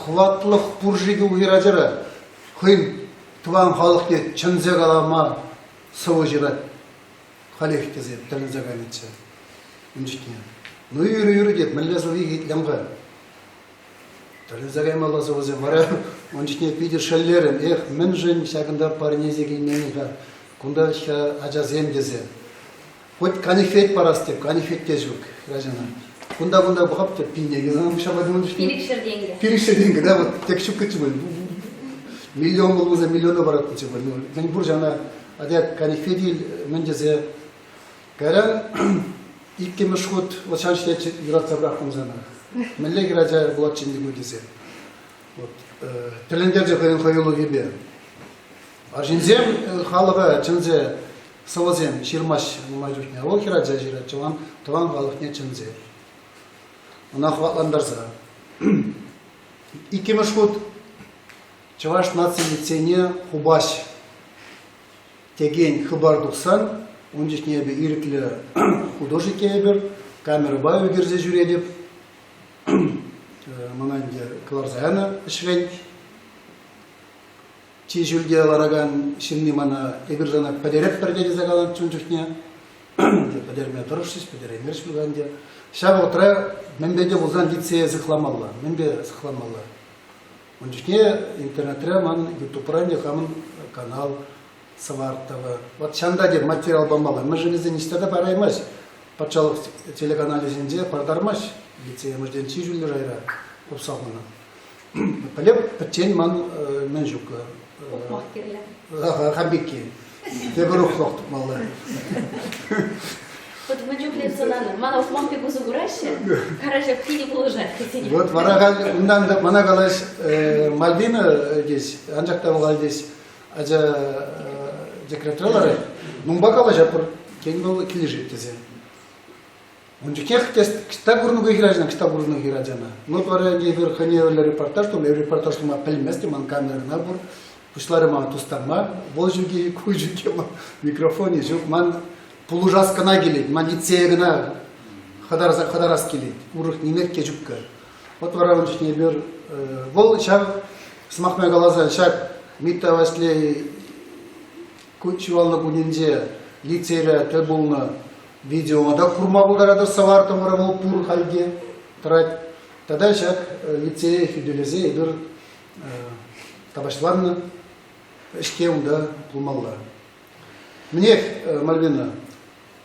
хӑватлӑх пур-ши ку хӗрачара? Хӑйӗн тӑван халӑхне чӗнсе калама сӑвӑ ҫырать халех тесе тӗлӗнсе кайнӑччӗ ун чухне. Ну, юрӗ, юрӗ тет, мӗнле сӑвви итлем-ха. Тӗлӗнсе каймалла сӑвӑсем. Вара ун чухне питӗ шеллерӗм. Эх, мӗншӗн ҫакӑнта парнесе килмен-ха кунта ачасем тесе. Хоть канихвет парас теп, канихвет те ҫук хӗрачана. Кунта-кунта пӑхап теп, пинне килсен ҫапать ун чухне. 500 тенкӗ. 500 тенкӗ, да, вот тек ҫуккӑччӗ пуль. Миллион пулмаса миллиона параттӑччӗ пуль. Ну, мӗн пур ҫана, атя канихвет ил, мӗн тесе. Кайран иккӗмӗш хут вот ҫав ҫитетчӗ юратса пӑрахрӑм сана. Мӗнле хӗрача пулатчӗ ӗнтӗ ку тесе. Вот, тӗлӗнтерчӗ хӑйӗн хӑюлӑхӗпе. Арҫынсем халӑха чӗнсе сӑвӑсем ҫырмаҫҫӗ нумай чухне. Вӑл хӗрача ҫырать, тӑван, тӑван халӑхне чӗнсе. Ӑна хӑватлантарса. Иккӗмӗш хут Чӑваш наци лицейне хупаҫ текен хыпар тухсан, ун чухне эпӗ ирӗклӗ художник тейӗпӗр, камерӑпа ӳкерсе ҫӳретӗп. Мана ӗнтӗ кӑларса янӑ ӗҫрен. Чи ҫӳлте ларакан ҫынни мана эпир сана пӗтеретпӗр те тесе калатчӗ ун чухне. Пӗтерме тӑрӑшрӗҫ, пӗтереймерӗҫ пулсан ӗнтӗ. Ҫав вӑхӑтра мӗнпе те пулсан лицее сыхламалла, мӗнпе сыхламалла. Ун чухне интернетре ман Ютубра ӗнтӗ хамӑн канал Сӑвартова. Вот ҫанта те материал памалла. Мӗншӗн тесен ниҫта та параймасть. Патшалӑх телеканалӗсенче партармасть лицее, мӗншӗн чи ҫӳллӗ шайра хупса хунӑ. Пӗлеп, пӗччен ман мӗн ҫук. Ухмах кирлӗ. Хам пекки. Тепӗр ухмах тупмалла. Вот мӗн чухлӗ сӑнанӑ. Мана ухмах пек усӑ кураҫҫӗ. Караҫа питӗ пулӑшать вӗсене. Вот вара халь унтан та мана калаҫ Мальвина здесь, анчах та вӑл здесь ача декретра ларать. Нумпа калаҫатпӑр, тен вӑл килӗшет тесе. Ун чухнех кӑҫта курнӑ ку хӗрачана, кӑҫта курнӑ хӗрачана. Ну, вара ӗнтӗ эпир хӑйне евӗрлӗ репортаж тума, репортаж тума пӗлместӗм, ман камера кӑна пур. Пуҫларӗ мана тустарма. Вӑл ҫук-и, ку ҫук-и, микрофонӗ ҫук. Ман пулӑшас кӑна килет, ман лицее кӑна хӑтарса хӑтарас килет. Урӑх нимех те ҫуккӑ. Вот вара ун чухне эпир вӑл ҫав, сӑмах май каласан, ҫак Митта Ваҫлей ҫуралнӑ кунӗнче лицейре тӗл пулнӑ видеона та курма пултаратӑр, сӑвартӑмӑр вӑл пур халь те тӑрать. Тата ҫак лицее хӳтӗлесе эпир тапаҫланнӑ ӗҫке унта пулмалла. Мӗнех, Мальвина,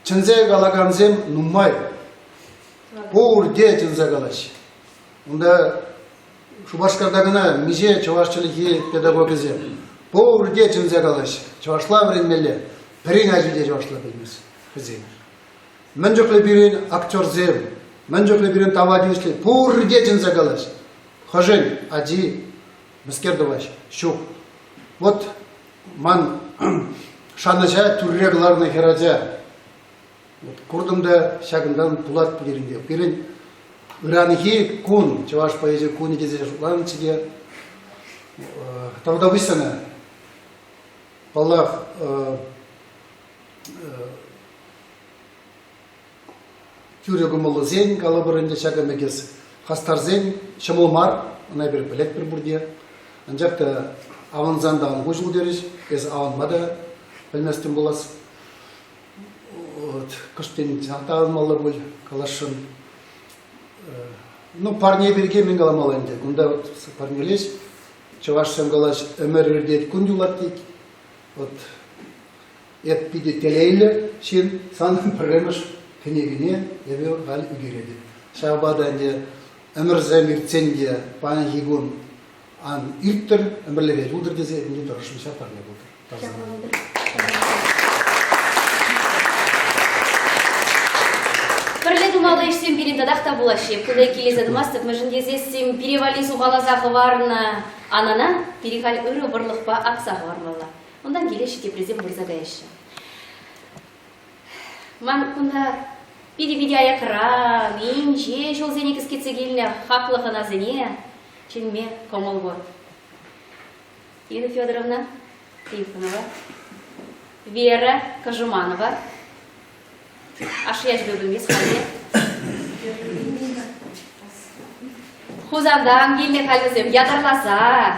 чӗнсе калакансем нумай. Пурте чӗнсе калаҫҫӗ. Унта Шупашкарта кӑна миҫе чӑваш чӗлхи педагогӗсем. Пурте чӗнсе калаҫҫӗ. Чӑвашла вӗренмелле. Пӗрин ачи те чӑвашла пӗлмест вӗсен. Мӗн чухлӗ пирӗн актерсем, мӗн чухлӗ пирӗн тава тивӗҫлӗ, пурте чӗнсе калаҫ. Хӑшӗн ачи мӗскер тӑваҫ? Ҫук. Вот ман шанӑҫа тӳрре кӑларнӑ хӗрача. Вот куртӑм та ҫакӑнтан пулать пирӗн те. Пирӗн ыранхи кун, чӑваш поэзи кунӗ тесе шутланӑччӗ те, тавтапуҫ сана. Паллах, тӳрӗ кӑмӑллисен, калӑпӑр ӗнтӗ ҫакӑ мӗкес хастарсен ҫӑмӑл мар, ӑна эпир пӗлетпӗр пурте. Анчах та авӑнсан та ан хуҫӑл терӗҫ, эс авӑнма та пӗлместӗн пулас. Вот, кӑшт тен чӑнах та авӑнмалла пуль, каласшӑн. Ну, парне пирки мӗн каламалла ӗнтӗ. Кунта вот парнелеҫ, чӑвашсем калаҫ, ӗмӗр иртет, кун юлать тет. Вот эп питӗ телейлӗ ҫын, санӑн пӗрремӗш кӗнекене эпӗ халь ӳкеретӗп. Ҫавӑнпа та ӗнтӗ ӗмӗрсем иртсен те паянхи кун ан ирттӗр, ӗмӗрлӗхе юлтӑр тесе ӗнтӗ тӑрӑшнӑ ҫав парне пултӑр. Пӗрле тумалли ӗҫсем пирӗн татах та пулаҫҫӗ. Кунта килесе тӑмастӑп, мӗншӗн тесессӗн пире валли сухаласа хӑварнӑ анана пире халь ырӑ вӑрлӑхпа акса хӑвармалла. Унтан килеҫҫӗ, теприсем вырса каяҫҫӗ. Ман кунта питӗ-питӗ аякран, инҫе ҫулсене кӗскетсе килнӗ хаклӑ хӑнасене чӗнме кӑмӑл пур. Ирина Федоровна Тихонова, Вера Кожуманова, ашшӗ ячӗпе пӗлмест халӗ. Хусантан килнӗ халь вӗсем ятарласа.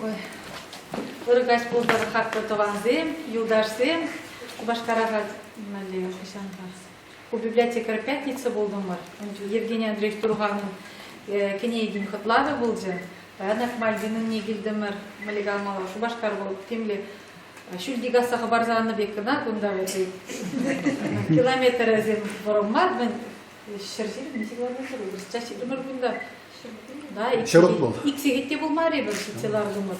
Ой, ырӑ каҫ пултӑр, хаклӑ тӑвансем, юлташсем. Шупашкара мӗнле хӑҫан-ха? Ку библиотекарь пятница пултӑмӑр. Евгений Андреевич Турханӑн кӗнекин хӑтлавӗ пулчӗ. Паян Акмальдинӑнне килтӗмӗр. Мӗнле каламалла, Шупашкар вӑл темле ҫӳлти касса хӑпарса аннӑ пек кӑна кунта вӗт. Километрӗсем вӑрӑм мар, мӗн 120 миҫе километр вырӑсча ҫитрӗмӗр кунта. Да, ик сехет те пулмарӗ эпир ҫитсе лартӑмӑр.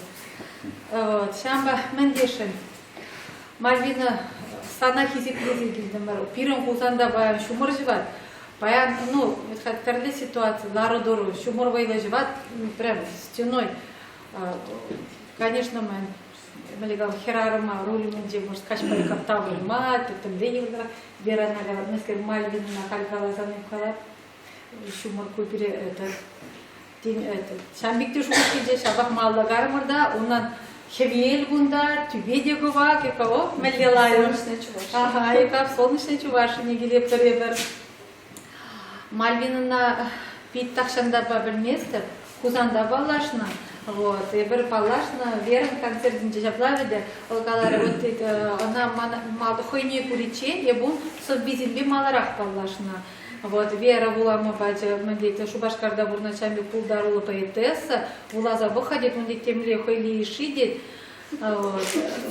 Вот, ҫавӑнпа мӗн тесшӗн? Мальвина, сана хисеплесе килтӗмӗр. Пирӗн Хусанта паян ҫумӑр ҫӑвать. Паян, ну, тӗрлӗ ситуаци, лару-тӑру, ҫумӑр вӑйлӑ ҫӑвать, прям стеной. Конечно, мӗн, мӗнле калам, хӗрарӑма руль умӗнче, может, каҫпа таврӑнма, тӗттӗмре йывӑртарах. Верана калать, мӗскер Мальвинӑна халь каласан калать, ҫумӑр ку пире это, тен, это, ҫавӑн пек те шухӑш килчӗ, ҫапах малалла карӑмӑр та, унӑн хӗвел кунта, тӳпе те кӑвак, эко, мӗнле лайӑх. Ага, эко, солнечная Чувашине килетпӗр эпир. Мальвинӑна пит тахҫантанпа пӗлместӗп, Хусанта паллашнӑ. Вот, эпир паллашнӑ Верӑн концертӗнче ҫапла вӗтӗ. Вӑл каларӗ, вот ӑна ман хӑйне куриччен эп ун сӑввисемпе маларах паллашнӑ. Вот, Вера вулама пачӗ, мӗн тет, Шупашкарта пурӑнать ҫав пек пултаруллӑ поэтесса, вуласа пӑх-ха тет, ун тет темле хӑйли йышши тет.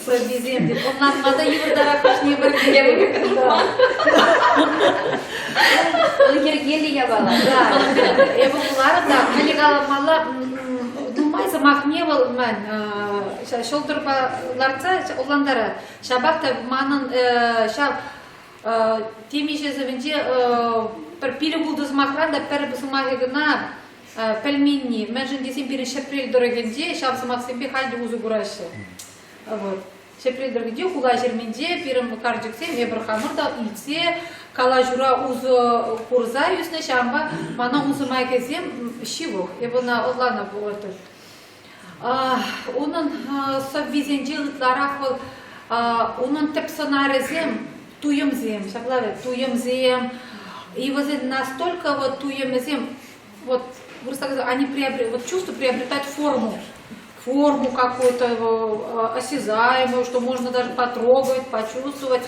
Сӑввисем тет, ӑнланма та йывӑртарах хӑшне пӗр Вӑл йӗркеллӗ япала. Да, эпӗ вуларӑм та, мӗнле каламалла, нумай сӑмахне вӑл мӗн, ҫӑлтӑрпа лартса ӑнлантарать. Ҫапах та манӑн ҫав темиҫе сӑввинче пӗр пилӗк-ултӑ сӑмахран та пӗр сӑмахӗ кӑна пӗлменни. Мӗншӗн тесен пирӗн Ҫӗпрел тӑрӑхӗнче ҫав сӑмахсемпе халь те усӑ кураҫҫӗ. Вот. Ҫӗпрел тӑрӑхӗнче, хула ҫырминче пирӗн карчӑксем эпир хамӑр та илтсе калаҫура усӑ курса ӳснӗ, ҫавӑнпа мана ун сӑмахӗсем ҫывӑх. Эп ӑна ӑнланӑп. Унӑн сӑввисенче ытларах вӑл унӑн тӗп сӑнарӗсем туйӑмсем, ҫапла вӗт, туйӑмсем. И вӗсен настолько вот туйӑмӗсем, вот, они приобрет, вот чувство приобретать форму, форму какую-то осязаемую, что можно даже потрогать, почувствовать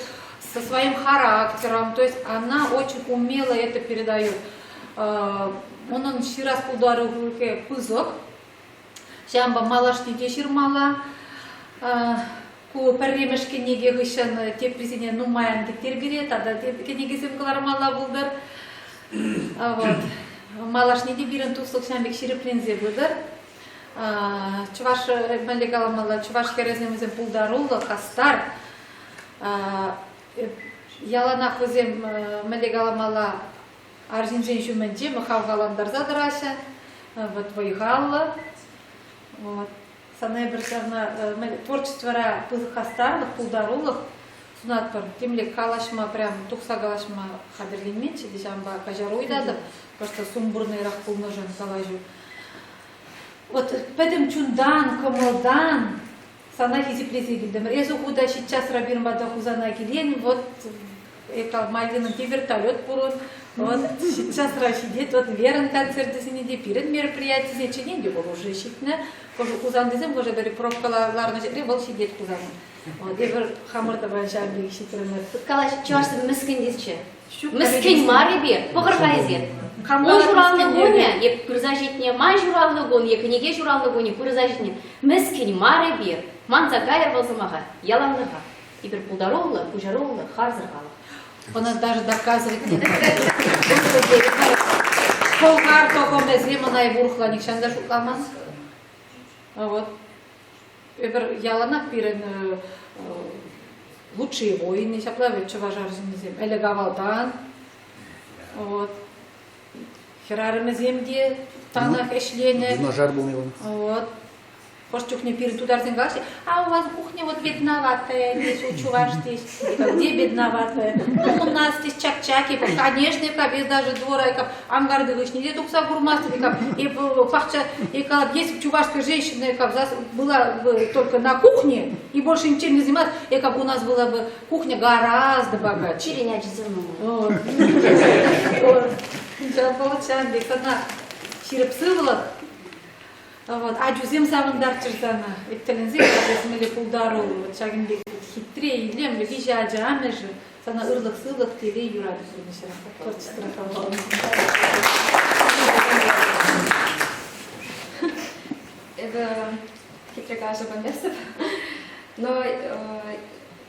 со своим характером. То есть она очень умело это передает. Унӑн ҫырас пултарулӑхӗ пысӑк. Ҫавӑнпа малашне те ҫырмалла. Ку пӗрремӗш кӗнеке хыҫҫӑн теприсене нумайӑн кӗттерпире тата кӗнекесем кӑлармалла пултӑр. Вот. Малашне те пирӗн туслӑх ҫавӑн пек ҫирӗпленсе пытӑр. Чӑваш, мӗнле каламалла, чӑваш хӗрӗсем вӗсем пултаруллӑ, хастар. Яланах вӗсем, мӗнле каламалла, арҫынсен ҫумӗнче хавхалантарса тӑраҫҫӗ. Вот вӑй-халлӑ. Вот. Сана эпир ҫавна творчествӑра пысӑк хастарлӑх, пултарулӑх. сунатпӑр. Темле калаҫма прям тухса калаҫма хатӗрленменччӗ те ҫавӑнпа каҫару ыйтатӑп. Кӑшт сумбурнӑйрах пулнӑшӑн калаҫу. Вот пӗтӗм чунтан, кӑмӑлтан сана хисеплесе килтӗмӗр. Эсӗ ху та ҫиччасра пирӗн пата Хусана килен, вот это Мальвинӑн те вертолет пур ун. Вот ҫиччасра ҫитет. Вот Верӑн концерчӗсене те, пирӗн мероприятисене чӗнен те вӑл уже ҫитнӗ. Хусантисем хӑшӗ-пӗри пробка ларнӑ ҫӗре вӑл ҫитет Хусана. Вот эпир хамӑр тӑван ҫав пек ҫитрӗмӗр. Калаҫ, чӑвашсем мӗскӗн тесчӗ. Ҫук, Мӗскӗн мар эпир, пӑхӑр-ха эсир. Ун ҫуралнӑ кунӗ е пырса ҫитнӗ, ман ҫуралнӑ кун е кӗнеке ҫуралнӑ кунӗ пырса ҫитнӗ. Мӗскӗн мар эпир. Манса кайӑр вӑл сӑмаха яланлӑха. Эпир пултаруллӑ, пуҫаруллӑ, харсӑр халӑх. Ӑна даже доказывать не надо. Пӑлхар тӑхӑмӗсем ӑна урӑхла нихҫан та шутламан. Вот. Эпир яланах пирӗн лучшие воины, ҫапла вӗт чӑваш арҫыннисем ӗлӗк-авалтан. Вот. Хӗрарӑмӗсем те танах ӗҫленӗ. Юнашар пулни вӑл. Вот. Хӑш чухне пирӗн тутарсем калаҫҫӗ, а у вас кухня вот бедноватая здесь, у чуваш здесь. Где бедноватая? Ну, у нас здесь чак-чаки, конечно, без даже двора, как ангарды хыҫне те тухса курмастӑн, как и пахча, и как если бы чувашская женщина как была бы только на кухне и больше ничем не занималась, и как у нас была бы кухня гораздо богаче. Чиренячӗ нумай. Ҫав пулчан пек сана ҫирӗп сывлӑх, Вот, ачусем савӑнтарччӑр сана. Тӗлӗнсе калас пултаруллӑ. Вот ҫакӑн пек хитре, илемлӗ виҫӗ ача амӑшӗ сана ырлӑх-сывлӑх, телей, юрату пурнӑҫра. Творчествӑра Эпӗ хитре калаҫа пӗлместӗп, но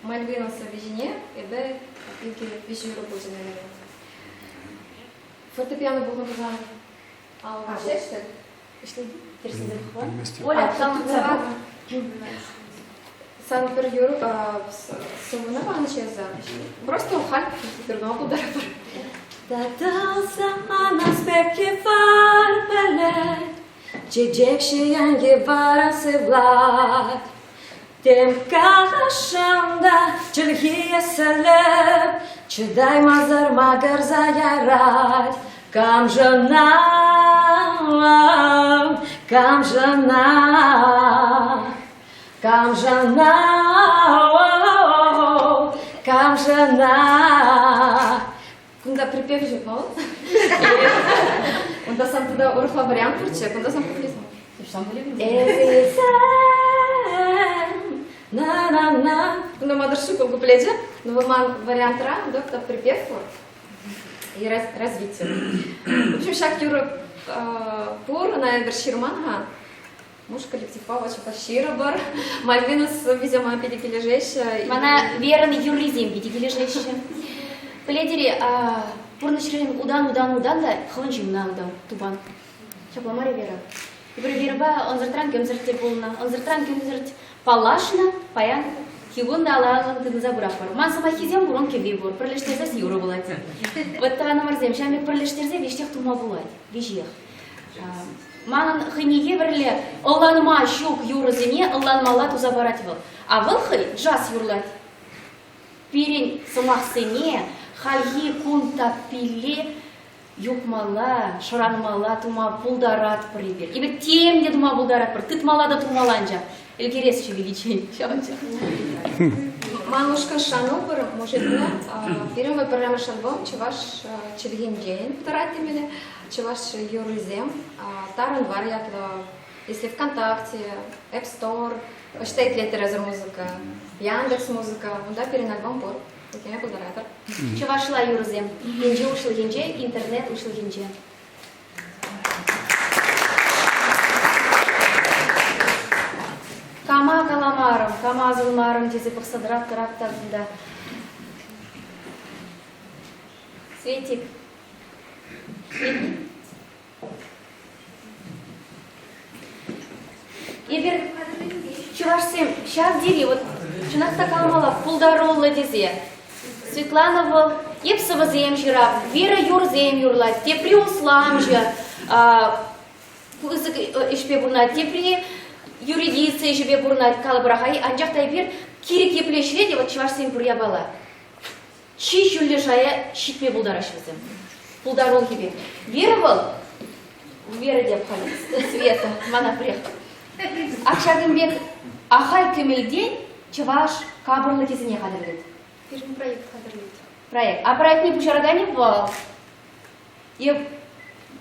Мальвина сӑввине эпӗ икӗ виҫӗ юрӑ пулчӗ, наверное. Фортепиано пулнӑ пулсан алла ҫеҫ Оля, Сан пӗр юр сӑввуна панӑччӗ эсӗ. Просто халь юрлама пултаратӑр. Татӑлса анас пек йывӑр пӗлет, Чечек ҫийӗн йывӑррӑн сывлать. Тем каласшӑн та чӗлхи сӗлеп, Чӑтаймасӑр макӑрса ярать. Камшӑна, камшӑна, камшӑна, камшӑна. Кунта припев ҫук вӑл. Унта сан тата урӑхла вариант пурччӗ. Кунта сан куплесен. Эсӗ на-на-на. Кунта мӑтӑршшӗ куплечӗ. Но вӑл ман вариантра унта припев пур. И развитие. В общем, ҫак юрӑ пур, ӑна эпир ҫырман-ха. Муж коллективпа очень ҫырӑпӑр. Мальвина видимо, питӗ килӗшеҫҫӗ. Мана Верӑн юррисем питӗ килӗшеҫҫӗ. Пӗлетӗр-и, пурнӑҫран утан-утан-утан та хӑвӑн ҫынна утан, тупан. Ҫапла мар-и, Вера? Эпир Верӑпа ӑнсӑртран кӗмсӗрт те пулнӑ, ӑнсӑртран кӗмсӗрт паллашнӑ, паян кун та алла-аллӑн тытӑнса пыратпӑр. Ман сӑмаххисем пур, ун кӗвви пур, пӗрлештерсес юрӑ пулать. Вот тӑванӑмӑрсем, ҫав пек пӗрлештерсе веҫех тума пулать, веҫех. Манӑн хӑйне евӗрлӗ ӑнланма ҫук юрӑсене ӑнланмалла туса парать вӑл. А вӑл хӑй джаз юрлать. Пирӗн сӑмахсене хальхи кун таппилле юхмалла, шӑранмалла тума пултаратпӑр эпир. Эпир тем те тума пултаратпӑр, тытмалла та тумалла анчах. Ӗлкӗресчӗ виличчен ҫавӑнчах. Ман ушкӑн шану пур, мужикне. Пирӗн вӑл пӗрремӗш альбом чӑваш чӗлхинчен тӑрать темелле. Чӑваш юррисем Тарӑн вар ятлӑ. Если ВКонтакте, App Store, ӑҫта итлетӗр эсӗр музыка, Яндекс музыка, унта пирӗн альбом пур. Итлеме пултаратӑр. Чӑвашла юрӑсем тӗнче уҫлӑхӗнче, интернет уҫлӑхӗнче. Кама каламарӑм, кама асӑнмарӑм тесе пӑхса тӑрап тӑрап та кунта. Светик. Эпир чӑвашсем ҫав тери вот чӑнах та каламалла пултаруллӑ тесе. Светлана вӑл эп сӑвӑсем ҫырап, Вера юрӑсем юрлать, тепри усламҫӑ, пысӑк ӗҫпе пурӑнать, тепри юридици ӗҫӗпе пурӑнать, калӑпӑр-ха, анчах та эпир. Кирек епле ӗҫре те вот чӑвашсен пур япала. Чи ҫӳллӗ шая ҫитме пултараҫҫӗ вӗсем. Пултарулӑхӗпе. Вера вӑл, Вера теп халь, Света, мана пӗрех. Ак ҫакӑн пек ахаль кӗмӗлтен чӑваш капӑрлӑхӗсене хатӗрлет. Пирӗн проект хатӗрлет. Проект. А проектне пуҫараканӗ вӑл. Е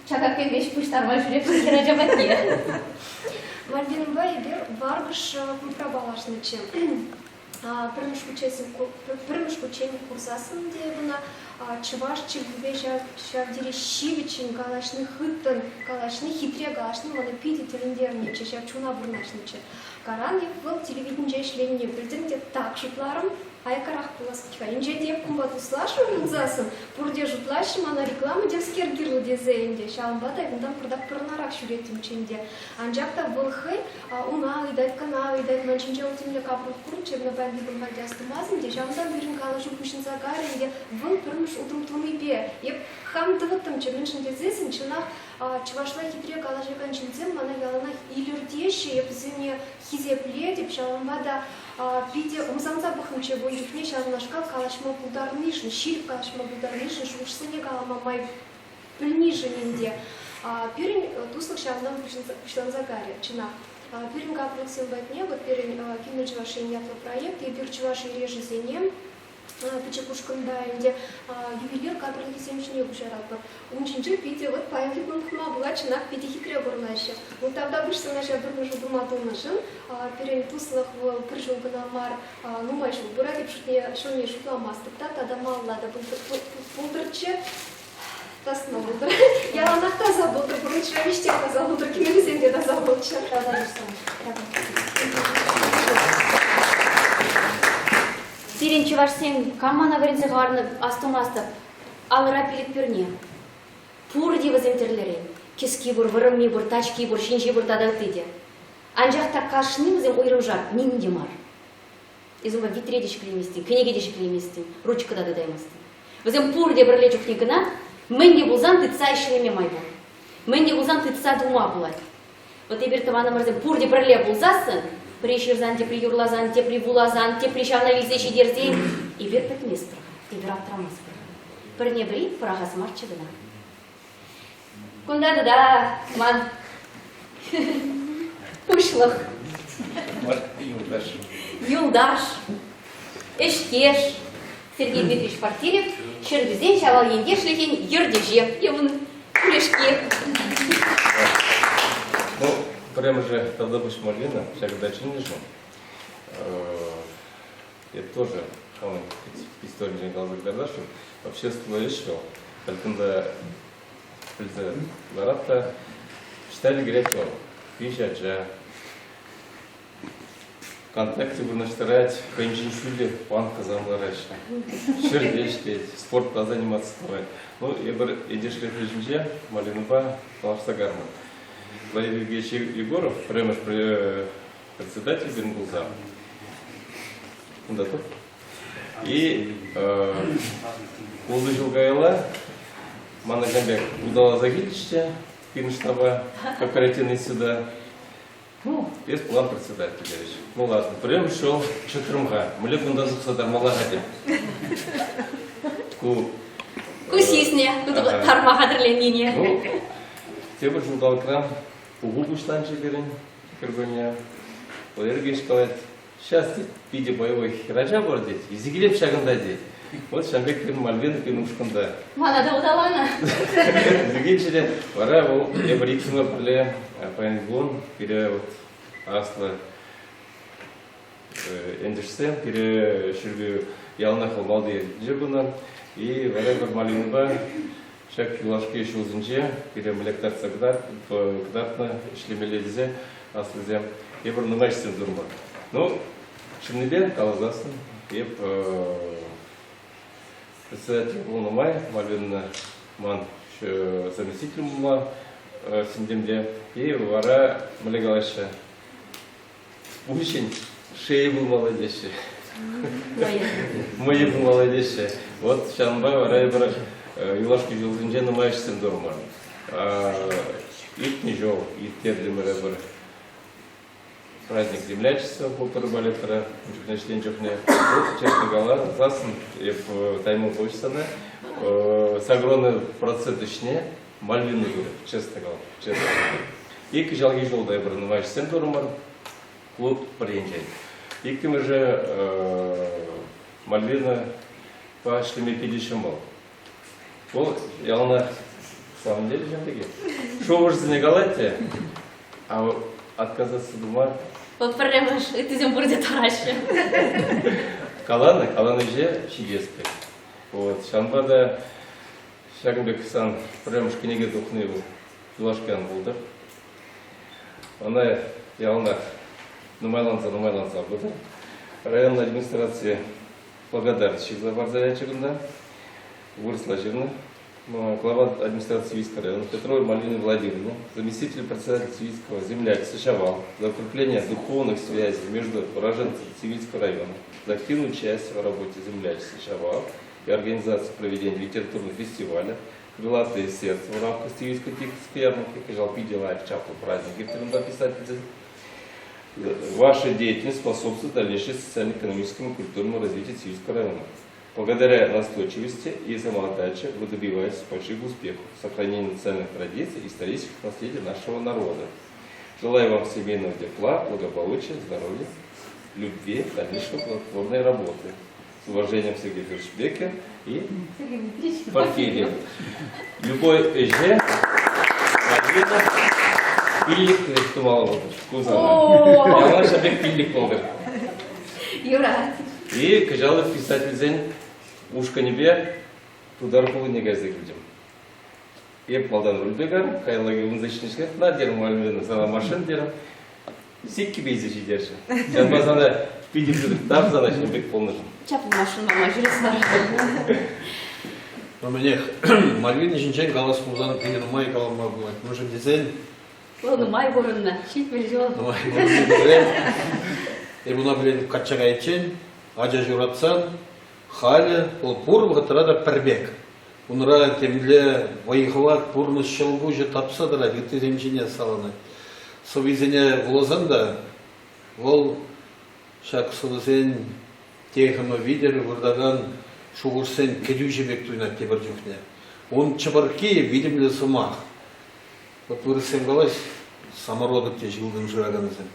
чакак пек веҫ пуҫтарма ҫӳреп хӗрача патне. Мальвинӑпа эпир варкӑш клубра паллашнӑччӗ. Пӗрремӗш пӗрремӗш хутчен курсассӑн те ӑна чӑваш чӗлхипе ҫав ҫав тери ҫивӗччӗн калаҫни, хыттӑн калаҫни, хитре калаҫни мана питӗ тӗлӗнтернӗччӗ, ҫав чуна вырнаҫнӑччӗ. Каран эп вӑл телевиденинче ӗҫленине пӗлтӗм те так шутларӑм, Аяккарах пулас-ха. Инҫе те кунпа туслашрӑм пулсассӑн, пурте шутлаҫҫӗ мана реклама темскер кирлӗ тесе ӗнтӗ. Ҫавӑнпа та кунтан пӑртак пӑрӑнарах ҫӳреттӗмччӗ ӗнтӗ. Анчах та вӑл хӑй уна ыйтать, кӑна ыйтать, ман ҫинче вӑл темле капӑрлӑх курнӑччӗ, ӑна паянхи кун халь те астумастӑн те. Ҫавӑнтан пирӗн калаҫу пуҫӑнса кайрӗ ӗнтӗ. Вӑл пӗрмӗш утӑм тунипе. Эп хам тӑвӑттӑмччӗ, мӗншӗн тесессӗн, чӑнах, чӑвашла хитре калаҫакан ҫынсем мана яланах илӗртеҫҫӗ, эп вӗсене хисеплетӗп, ҫавӑнпа та питӗ ӑмсанса пӑхнӑччӗ ун чухне ҫавнашкал калаҫма пултарнишӗн, ҫирӗп калаҫма пултарнишӗн, шухӑшсене калама май пӗлнишӗн ӗнтӗ. Пирӗн туслӑх ҫавӑнтан пуҫланса кайрӗ, чӑнах. Пирӗн капӑрлӑхсем патне, вот пирӗн Кимӗл Чӑваш Ен ятлӑ проект, эпир чӑваш эрешӗсене пӗчӗк ушкӑнта ӗнтӗ ювелир капӑрлӑхӗсем ҫине куҫаратпӑр. Ун ҫинче питӗ вот паянхи кун пӑхма пулать, чӑнах питӗ хитре курӑнаҫҫӗ. Ну, тавтапуҫ сана ҫав пӗрмӗш утӑма тунӑшӑн. Пирӗн туслӑх вӑл пӗр ҫул кӑна мар, нумай ҫул пырать. Эп шутне ҫулне шутламастӑп та, тата малалла та пултӑрччӗ. Тасна пултӑр. Яланах таса пултӑр, пурнӑҫра виҫ таса пултӑр, кӗмеллисем те таса пулччӑр. Пирӗн чӑвашсем кам мана вӗренсе хӑварнӑ астумастӑп. Алӑра пилӗк пӳрне. Пурте вӗсем тӗрлӗрен. Кӗски пур, вӑрӑмми пур, тачки пур, ҫинҫи пур тата ытти те. Анчах та кашни вӗсем уйрӑмшар ним те мар. Эс унпа витре те ҫӗклейместӗн, кӗнеке те ҫӗклейместӗн, ручка та тытаймастӑн. Вӗсем пурте пӗрле чухне кӑна мӗн те пулсан тытса ӗҫлеме май пур. Мӗн те пулсан тытса тума пулать. Вот эпир тӑванӑмӑрсем пурте пӗрле пулсассӑн, пӗри ҫырсан, тепри юрласан, тепри вуласан, тепри ҫавна илсе ҫитерсен, эпир пӗтместпӗр-ха, эпир аптрамастпӑр. Пӗрне-пӗри пӑрахас марччӗ кӑна. Кунта тата ман пуҫлӑх. Юлташ. Юлташ, ӗҫтеш Сергей Дмитриевич Порфирьев Ҫӗрпӳсен Ҫавал ентешлӗхӗн ертӳҫи. Унӑн пулешки. Ну, пӗрремӗшӗ Тавтапуҫ Мальвина ҫакӑнта чӗннӗшӗн. Я тоже хамӑн историнчен каласа кӑтартасшӑн. Общество ӗҫ вӑл. Халь кунта пӗлсе ларать та читали кӗрет вӑл. Виҫ ача. ВКонтакте вырнаҫтарать, хӑйӗнчен ҫӳллӗ банкӑсем лараҫҫӗ. Ҫӗрте ӗҫлет, спортпа заниматься тӑвать. Ну, эпир ентешлӗх ӗҫӗнче Малинӑпа калаҫса кармӑн. Владимир Евгеньевич Егоров пӗрремӗш председатель пирӗн пулса унта туп. И ултӑ ҫул каялла мана тем пек улталаса килчӗҫ те пирӗн штаба кооперативный сюда. Ну, эс пулан председатель терӗҫ. Ну ладно, пӗрремӗш ҫул чӑтрӑм-ха. Мӗнле кунтан тухса тармалла-ха теп. Ку Ку сиснӗ, тарма хатӗрленнине. Ну, тепӗр ҫулталӑкран пуху пуҫланчӗ пирӗн кӗркунне. Валерий Евгеньевич калать, сейчас тет, питӗ боевой хӗрача пур тет, илсе килеп ҫакӑнта тет. Вот ҫавӑн пек пирӗн Мальвина пирӗн ушкӑнта. Мана та улталанӑ. Илсе килчӗ те, вара вӑл эпир иксӗмӗр пӗрле паян кун пире вот аслӑ ентешсем пире Ҫӗрпӳ яланах вӑл малти ертӳҫӗ пынӑ. И вара эпир Малинӑпа ҫак юлашки ҫулсенче пире мӗнле кӑтартса кӑтартнӑ ӗҫлемелле тесе аслисем эпир нумай ӗҫсем турӑмӑр. Ну, чӑннипе каласассӑн, эп председатель пулнӑ май Мальвина ман заместитель пулма сӗнтӗм те. И вара мӗнле калаҫҫӗ, Пуҫӗн шея пулмалла теҫҫӗ. Мӑйӗ пулмалла теҫҫӗ. Вот ҫавӑнпа вара эпир юлашки ҫулсенче нумай ӗҫсем турӑмӑр. Иртнӗ ҫул ирттертӗмӗр эпир. Праздник землячества пултӑр балетра, ун чухне ӗҫленӗ чухне. Вот, честно каласассӑн, эп таймӑл пуҫ сана. Сагроны процент ӗҫне Мальвина турӗ, честно калам, честно. И кӑҫалхи ҫулта эпир нумай ӗҫсем турӑмӑр. Клуб пӗр енчен. Иккӗмӗшӗ Мальвинӑпа ӗҫлеме питӗ ҫӑмӑл. Вӑл яланах самом деле ҫав пекех. Шухӑшсене калать те, а отказаться тума. Вӑл пӗрремӗш, ыттисем пурте тараҫҫӗ. Каланӑ, каланӑ ӗҫе ҫитес пек. Вот, ҫавӑнпа та ҫакӑн пек сан пӗрремӗш кӗнеке тухни вӑл юлашки ан пултӑр. Ӑна яланах нумайланса-нумайланса пытӑр. Район администрацийӗ благодарность ҫырса парса ячӗ кунта. Вырӑсла ҫырнӑ. Глава администрации Цивильского района Петрова Мальвина Владимировна, заместитель председателя Цивильского землячества Чавал за укрепление духовных связей между уроженцами Цивильского района, за активное участие в работе землячества Чавал и организацию проведения литературного фестиваля «Крылатое сердце» в рамках Цивильской Тихонской ярмарки, кӑҫал питӗ лайӑх чаплӑ праздник ирттернӗ писательсен. Ваша деятельность способствует дальнейшему социально-экономическому и культурному развитию Цивильского района. Благодаря настойчивости и самоотдаче вы добиваетесь больших успехов в сохранении национальных традиций и исторических наследий нашего народа. Желаю вам семейного тепла, благополучия, здоровья, любви, дальнейшей плодотворной работы. С уважением, Сергей Федорович Бекер и Порфирьев. Любой ӗҫе Мальвина пиллӗк тумалла пултӑр. Кусана. Ялан ҫав пек пиллӗк пултӑр. Юрать. И кӑҫал писательсен ушкӑнӗпе Тутар хулине кайса килтӗм. Эп малтан рульпе карӑм, каялла ывӑнса ҫитнӗ на терӗм Мальвина, сана машин терӗм. Сиккипе илсе ҫитерчӗ. Ҫавӑнпа сана питӗ пысӑк тав сана ҫын пек пулнӑшӑн. Чаплӑ машина ма ҫӳрес вара. Ну, мӗнех, Мальвина ҫинчен калас пулсан питӗ нумай калама пулать. Мӗншӗн тесен... Вӑл нумай пурӑннӑ, 70 ҫул. Нумай пурӑннӑ. Эп ӑна пӗлен качча кайиччен, ача ҫуратсан, халӗ вӑл пур вӑхӑтра та пӗр пек. Унра темле вӑй-хӑват, пурнӑҫ ҫӑлкуҫӗ тапса тӑрать, ыттисем ҫине саланать. Сӑввисене вуласан та вӑл ҫак сӑвӑсен техӗмӗ витӗр выртакан шухӑшсен кӗтӳҫӗ пек туйӑнать тепӗр чухне. Ун чӑпӑркки витӗмлӗ сӑмах. Вот вырӑссем калаҫ, самородок теҫ ылтӑн шыракансем.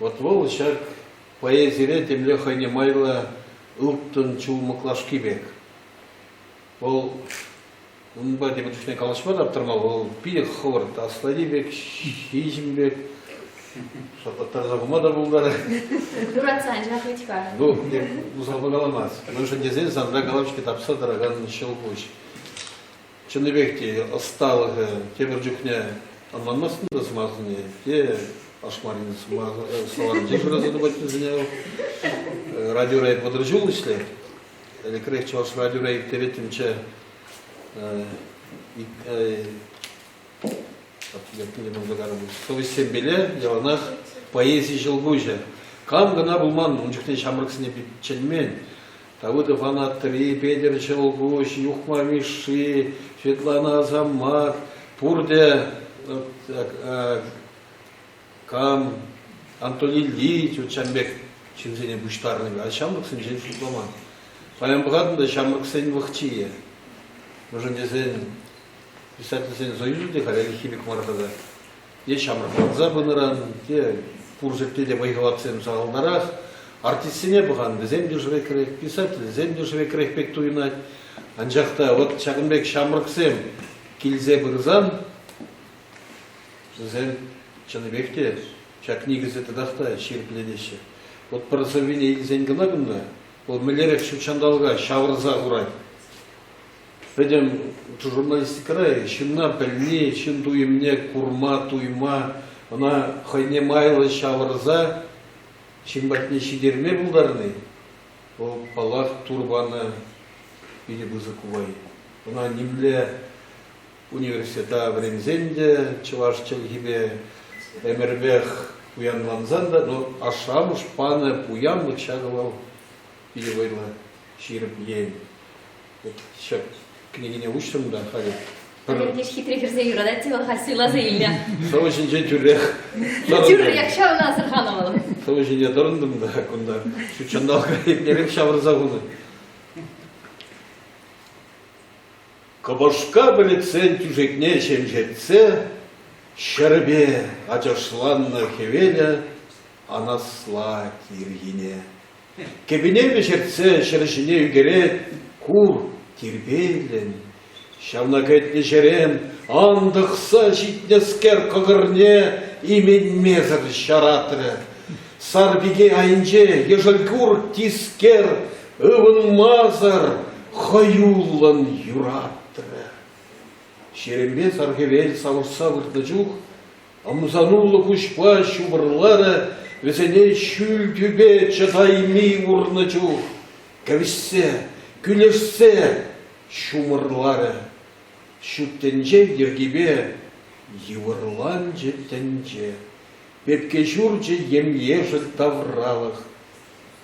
Вот вӑл ҫак поэзире темле хӑйне майлӑ ылтӑн чул мӑклашки пек. Вӑл унпа тепӗр чухне калаҫма та аптӑрма, вӑл питӗ хӑвӑрт аслати пек, ҫиҫӗм пек шаплаттарса хума та пултарать. Юратса анчах вӗт-ха. Ну, усалпа каламасть. Мӗншӗн тесен санра калав-ҫке тапса тӑракан ҫӑлкуҫ. Чӑннипех те ӑсталӑхӗ тепӗр чухне ӑнланмастӑн та сӑмахне, те Ашмарин словарӗнче шыраса тупать вӗсене. Радиора 30 ҫул ӗҫлет. Ӗлӗкрех Чӑваш радиора ирттереттӗмччӗ. Совеҫсемпеле яланах поэзи ҫӑлкуҫӗ. Кам кӑна пулман, ун чухне ҫамрӑксене пит чӗнмен. Давыдов Анатри, Петӗр Ҫӑлкуҫ, Юхма Мишши, Светлана Асамат, пурте кам Антон Ильич, вот ҫавӑн пек ҫынсене пуҫтарнӑ, а ҫамрӑксенчен шутламан. Паян пӑхатӑн та ҫамрӑксен вӑхчийӗ. Мӗншӗн тесен писательсен союзӗ те халь ӗлӗкхи пек мар-ха та. Те ҫамрӑкланса пынӑран, те пур ҫӗрте те вӑй-хӑватсем сахалтарах. Артистсене пӑхан, вӗсем те шӗвекрех, писательсем те шӗвекрех пек туйӑнать. Анчах та вот ҫакӑн пек ҫамрӑксем килсе пырсан Вӗсем чӑннипех те ҫак никӗсе татах та ҫирӗплетеҫҫӗ. Вот пӗр сӑввине илсен кӑна кунта вӑл мӗнлерех ҫут ҫанталӑка ҫавӑрса хурать. Пӗтӗм журналистикӑра ҫынна пӗлни, ҫын туйӑмне курма, туйма, ӑна хӑйне майлӑ ҫавӑрса ҫын патне ҫитерме пултарни, вӑл, паллах, Тур панӑ питӗ пысӑк вӑй. Ӑна нимле Университета вӗренсен те чӑваш чӗлхипе ӗмӗрпех пуянлансан та, но ашшӗ-амӑш панӑ пуянлӑх ҫакӑ вӑл питӗ вӑйлӑ ҫирӗп ен. Ҫак кӗнекене уҫрӑм та халӗ. Пӗр хитре хӗрсе юратать те вӑл халь суйласа илнӗ. Сӑвӑ ҫинче тӳрех. Тӳрех ҫавна асӑрханӑ вӑл. Сӑвӑ ҫине тӑрӑнтӑм та кунта ҫут ҫанталӑка еплерех ҫавӑрса хунӑ. Кӑпӑшка пӗлӗтсен тӳшекне ҫемҫетсе ҫӗрпе ачашланнӑ хӗвелӗ анаслать ирхине. Кӗпине вӗҫертсе ҫӗр ҫине ӳкерет кур тирпейлӗн. Ҫавна кӗтнӗ ҫерем антӑхса ҫитнӗскер кӑкӑрне именмесӗр ҫаратрӗ. Сар пике айӗнче ешӗл курӑк тискер ывӑнмасӑр хӑюллӑн юратрӗ. Ҫеремпе сар хӗвел савӑшса выртнӑ чух ӑмсануллӑ куҫпа ҫупӑрларӗ вӗсене ҫӳл тӳпе чӑтайми урнӑ чух кӗвӗҫсе, кӳлешсе ҫумӑрларӗ. Ҫут тӗнче йӗркипе йывӑрланчӗ тӗнче. Пепке ҫурчӗ ем-ешӗл тавралӑх.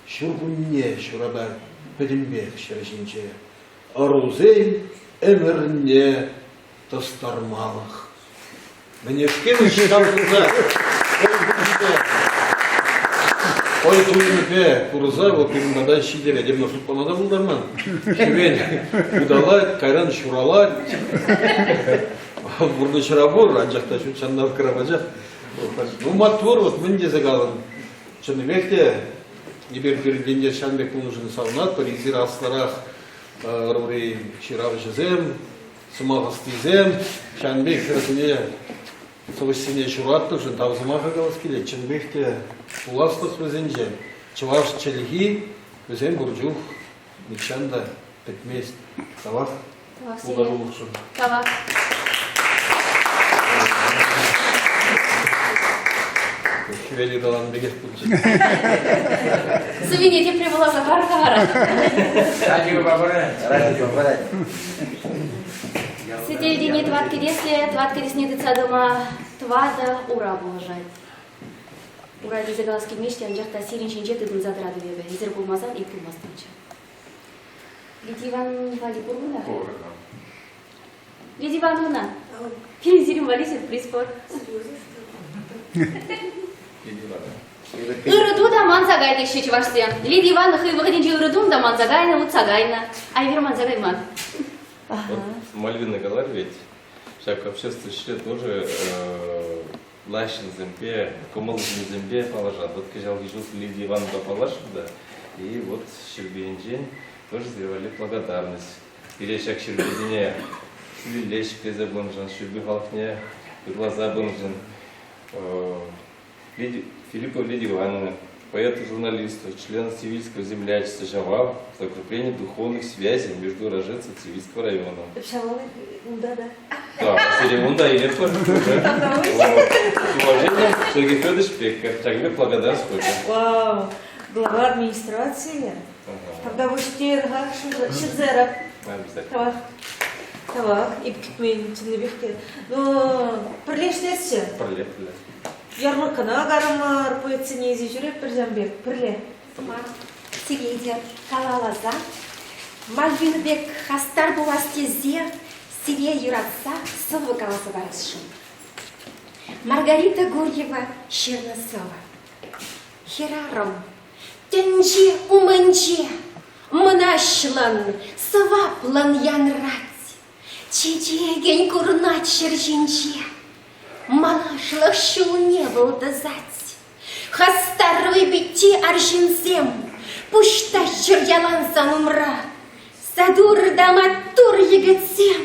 Ҫуркунне ҫуратать пӗтӗмпех ҫӗр ҫинче. Ӑрусен ӗмӗрне тӑстармалӑх. Мӗнешкел ҫаврӑнса хӑй туйӑмӗпе курса вӑл пирӗн пата ҫитерет. Эпӗ шутлама та пултарман. Хӗвел уталать, кайран ҫуралать. Пурнӑҫра пур, анчах та ҫут ҫанталӑкра пачах. Ну, маттур, вот мӗн тесе калӑн. Чӑннипех те эпир пирӗн ентеш ҫавӑн пек пулнӑшӑн савӑнатпӑр. Эсир аслӑрах ӑрури ҫыравҫӑсем, сӑмах ӑстисем ҫавӑн пек хӗрсене сӑвӑҫсене ҫуратнӑшӑн тав сӑмахӗ калас килет. Чӑннипех те пуласлӑх вӗсенче. Чӑваш чӗлхи вӗсем пур чух нихҫан та пӗтмест. Тавах пултарулӑхшӑн. Тавах. Хӗвел ыталанӑ пекех пулчӗ. Сӑввине тепре вуласа пар-ха вара. Радиопа парать. Радиопа парать. Сӗтелтине тӑват кӗтеслӗ, тӑват кӗтесне тытса тӑма тӑватӑ ура пулӑшать. Ура тесе калас килмест те, анчах та сирӗн ҫинче тытӑнса тӑратӑп эпӗ. Эсир пулмасан эп пулмастӑмччӗ. Лидия Ивановна валли пур кунта? Пур. Лидия Ивановна, пирӗн сирӗн валли сюрприз пур. Ырӑ ту та манса кай теҫҫӗ чӑвашсем. Лидия Ивановна хӑй вӑхӑтӗнче ырӑ тум та манса кайнӑ, утса кайнӑ. Айвир манса кайман. Вот Мальвина каларӗ ведь, ҫак общество ӗҫре тоже влаҫ ҫынсемпе, кӑмӑллӑ ҫынсемпе паллашать. Вот кӑҫалхи ҫул Лидия Ивановнӑпа паллашрӑм та, и вот Ҫӗрпӳ тоже сделали благодарность. Пире ҫак ҫӗрпӳсене ҫӳлелле ҫӗклесе пынӑшӑн, Ҫӗрпӳ халӑхне ырласа пынӑшӑн Филиппова Лидия Ивановна, поэт и журналист, член Цивильского землячества Ҫавал, за укрепление духовных связей между уроженцами Цивильского района. Ҫавал унта да. Да, сире унта илетпӗр. С уважением, Сергей Федорович Пекарь. Ҫакӑн пек благодарность хочет. Вау, глава администрации. Тогда вӗҫтерха ҫырсарах. Обязательно. Тавах. Тавах. Эп кӗтмен чӑннипех те. Ну, пӗрлештерччӗ. Пӗрле, пӗрле. Ярмӑрккана карӑмӑр, поэтсене илсе ҫӳретпӗр ҫавӑн пек, пӗрле. Сӑмах сире те халалласа, Мальвина пек хастар пулас тесе сире юратса сӑвӑ каласа парасшӑн. Маргарита Гурьева ҫырнӑ сӑвӑ. Хӗрарӑм тӗнче умӗнче мӑнаҫлӑн, сӑваплӑн янрать. Чечекӗн курӑнать ҫӗр ҫинче, малашлӑх ҫулне вӑл тӑсать. Хастар вӑйпитти арҫынсем пуҫтаччӑр ялан сан умра. Сатур та маттур йӗкӗтсем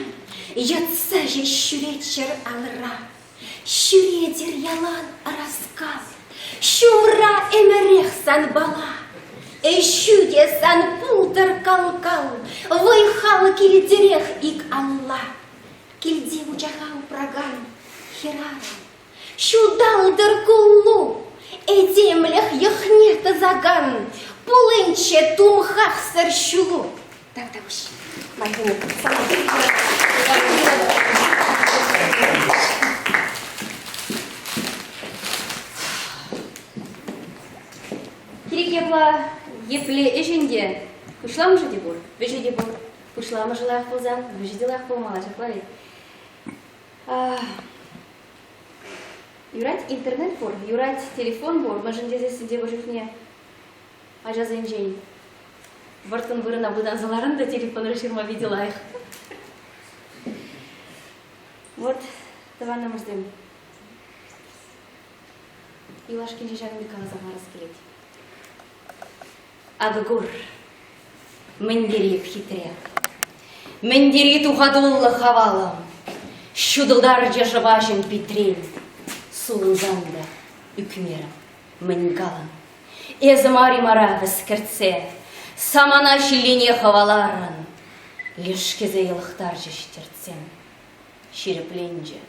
йӑтса ҫеҫ ҫӳреччӗр алра. Ҫӳретӗр ялан ӑраскал, ҫумра ӗмӗрех санпала. Ӗҫӳ те сан пултӑр кал-кал, вӑй-хал килтерех ик алла. Килте вучаха упракан хӗрарӑм, ҫуталтӑр куллу, этемлӗх йӑхне тӑсакан пулинччӗ тумхахсӑр ҫулу. Тавтапуҫ. Мальвина, сана. Кирек епла епле ӗҫӗн те пуҫламӑшӗ те пур, вӗҫӗ те пур. Пуҫламӑшӗ лайӑх пулсан, вӗҫӗ те лайӑх пулмалла, ҫапла ведь? Юрать интернет пур, юрать телефон пур, мӗншӗн тесессӗн тепӗр чухне ачасенчен вӑрттӑн вырӑна пытанса ларан та телефонра ҫырма питӗ лайӑх. Вот, тӑванӑмӑрсем, юлашкинчен ҫакӑн пек каласа хӑварас килет. Акӑ кур, мӗн тери эп хитре, мӗн тери тухатуллӑ хавалӑм, ҫутӑлтарчӗ шӑпаҫӑм питрен, сулӑнсан та ӳкмерӗм, мӗн калӑн. Эсӗ мар-и мара вӗскӗртсе, самана ҫиллине хӑваларӑн, лешкесе йӑлӑхтарчӗҫ тертсем. Ҫирӗпленчӗ,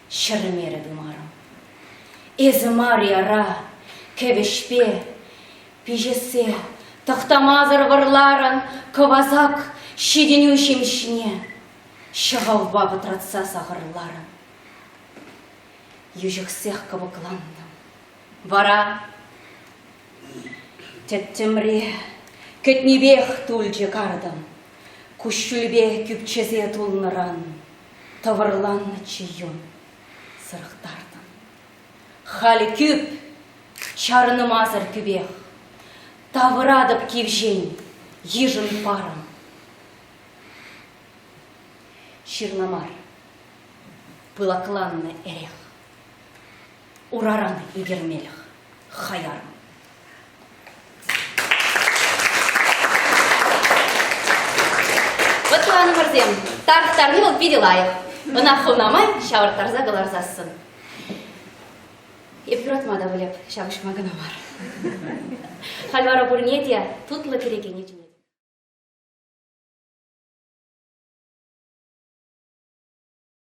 ҫӗрмерӗ тымарӑм. Эсӗ мар-и ара, кӗвӗҫпе пиҫессе тӑхтамасӑр вӑрларӑн кӑвасак ҫитӗнӳ ҫимӗҫне ҫӑхавпа пӑтратса сахӑрларӑн. Йӳҫӗхсех кӑпӑклантӑм. Вара тӗттӗмре кӗтнипех тулчӗ картӑм. Куҫҫульпе кӳпчесе тулнӑран тӑвӑрланнӑччӗ юн сӑрӑхтартӑм. Халь кӳп, чарӑнмасӑр кӳпех. Тавӑратӑп кивҫен, йышӑн парӑм. Ҫырла мар, пылакланнӑ эрех. Ураран ӳкермелӗх хаярӑм. Вӑт, тӑванӑмӑрсем, тарӑхтарни вӑл питӗ лайӑх. Ӑна хӑвна май ҫавӑрттарса кӑларсассӑн. Эп юратма та пӗлеп, ҫапӑҫма кӑна мар. Халь вара пурне те тутлӑ кӗрекене чӗнес.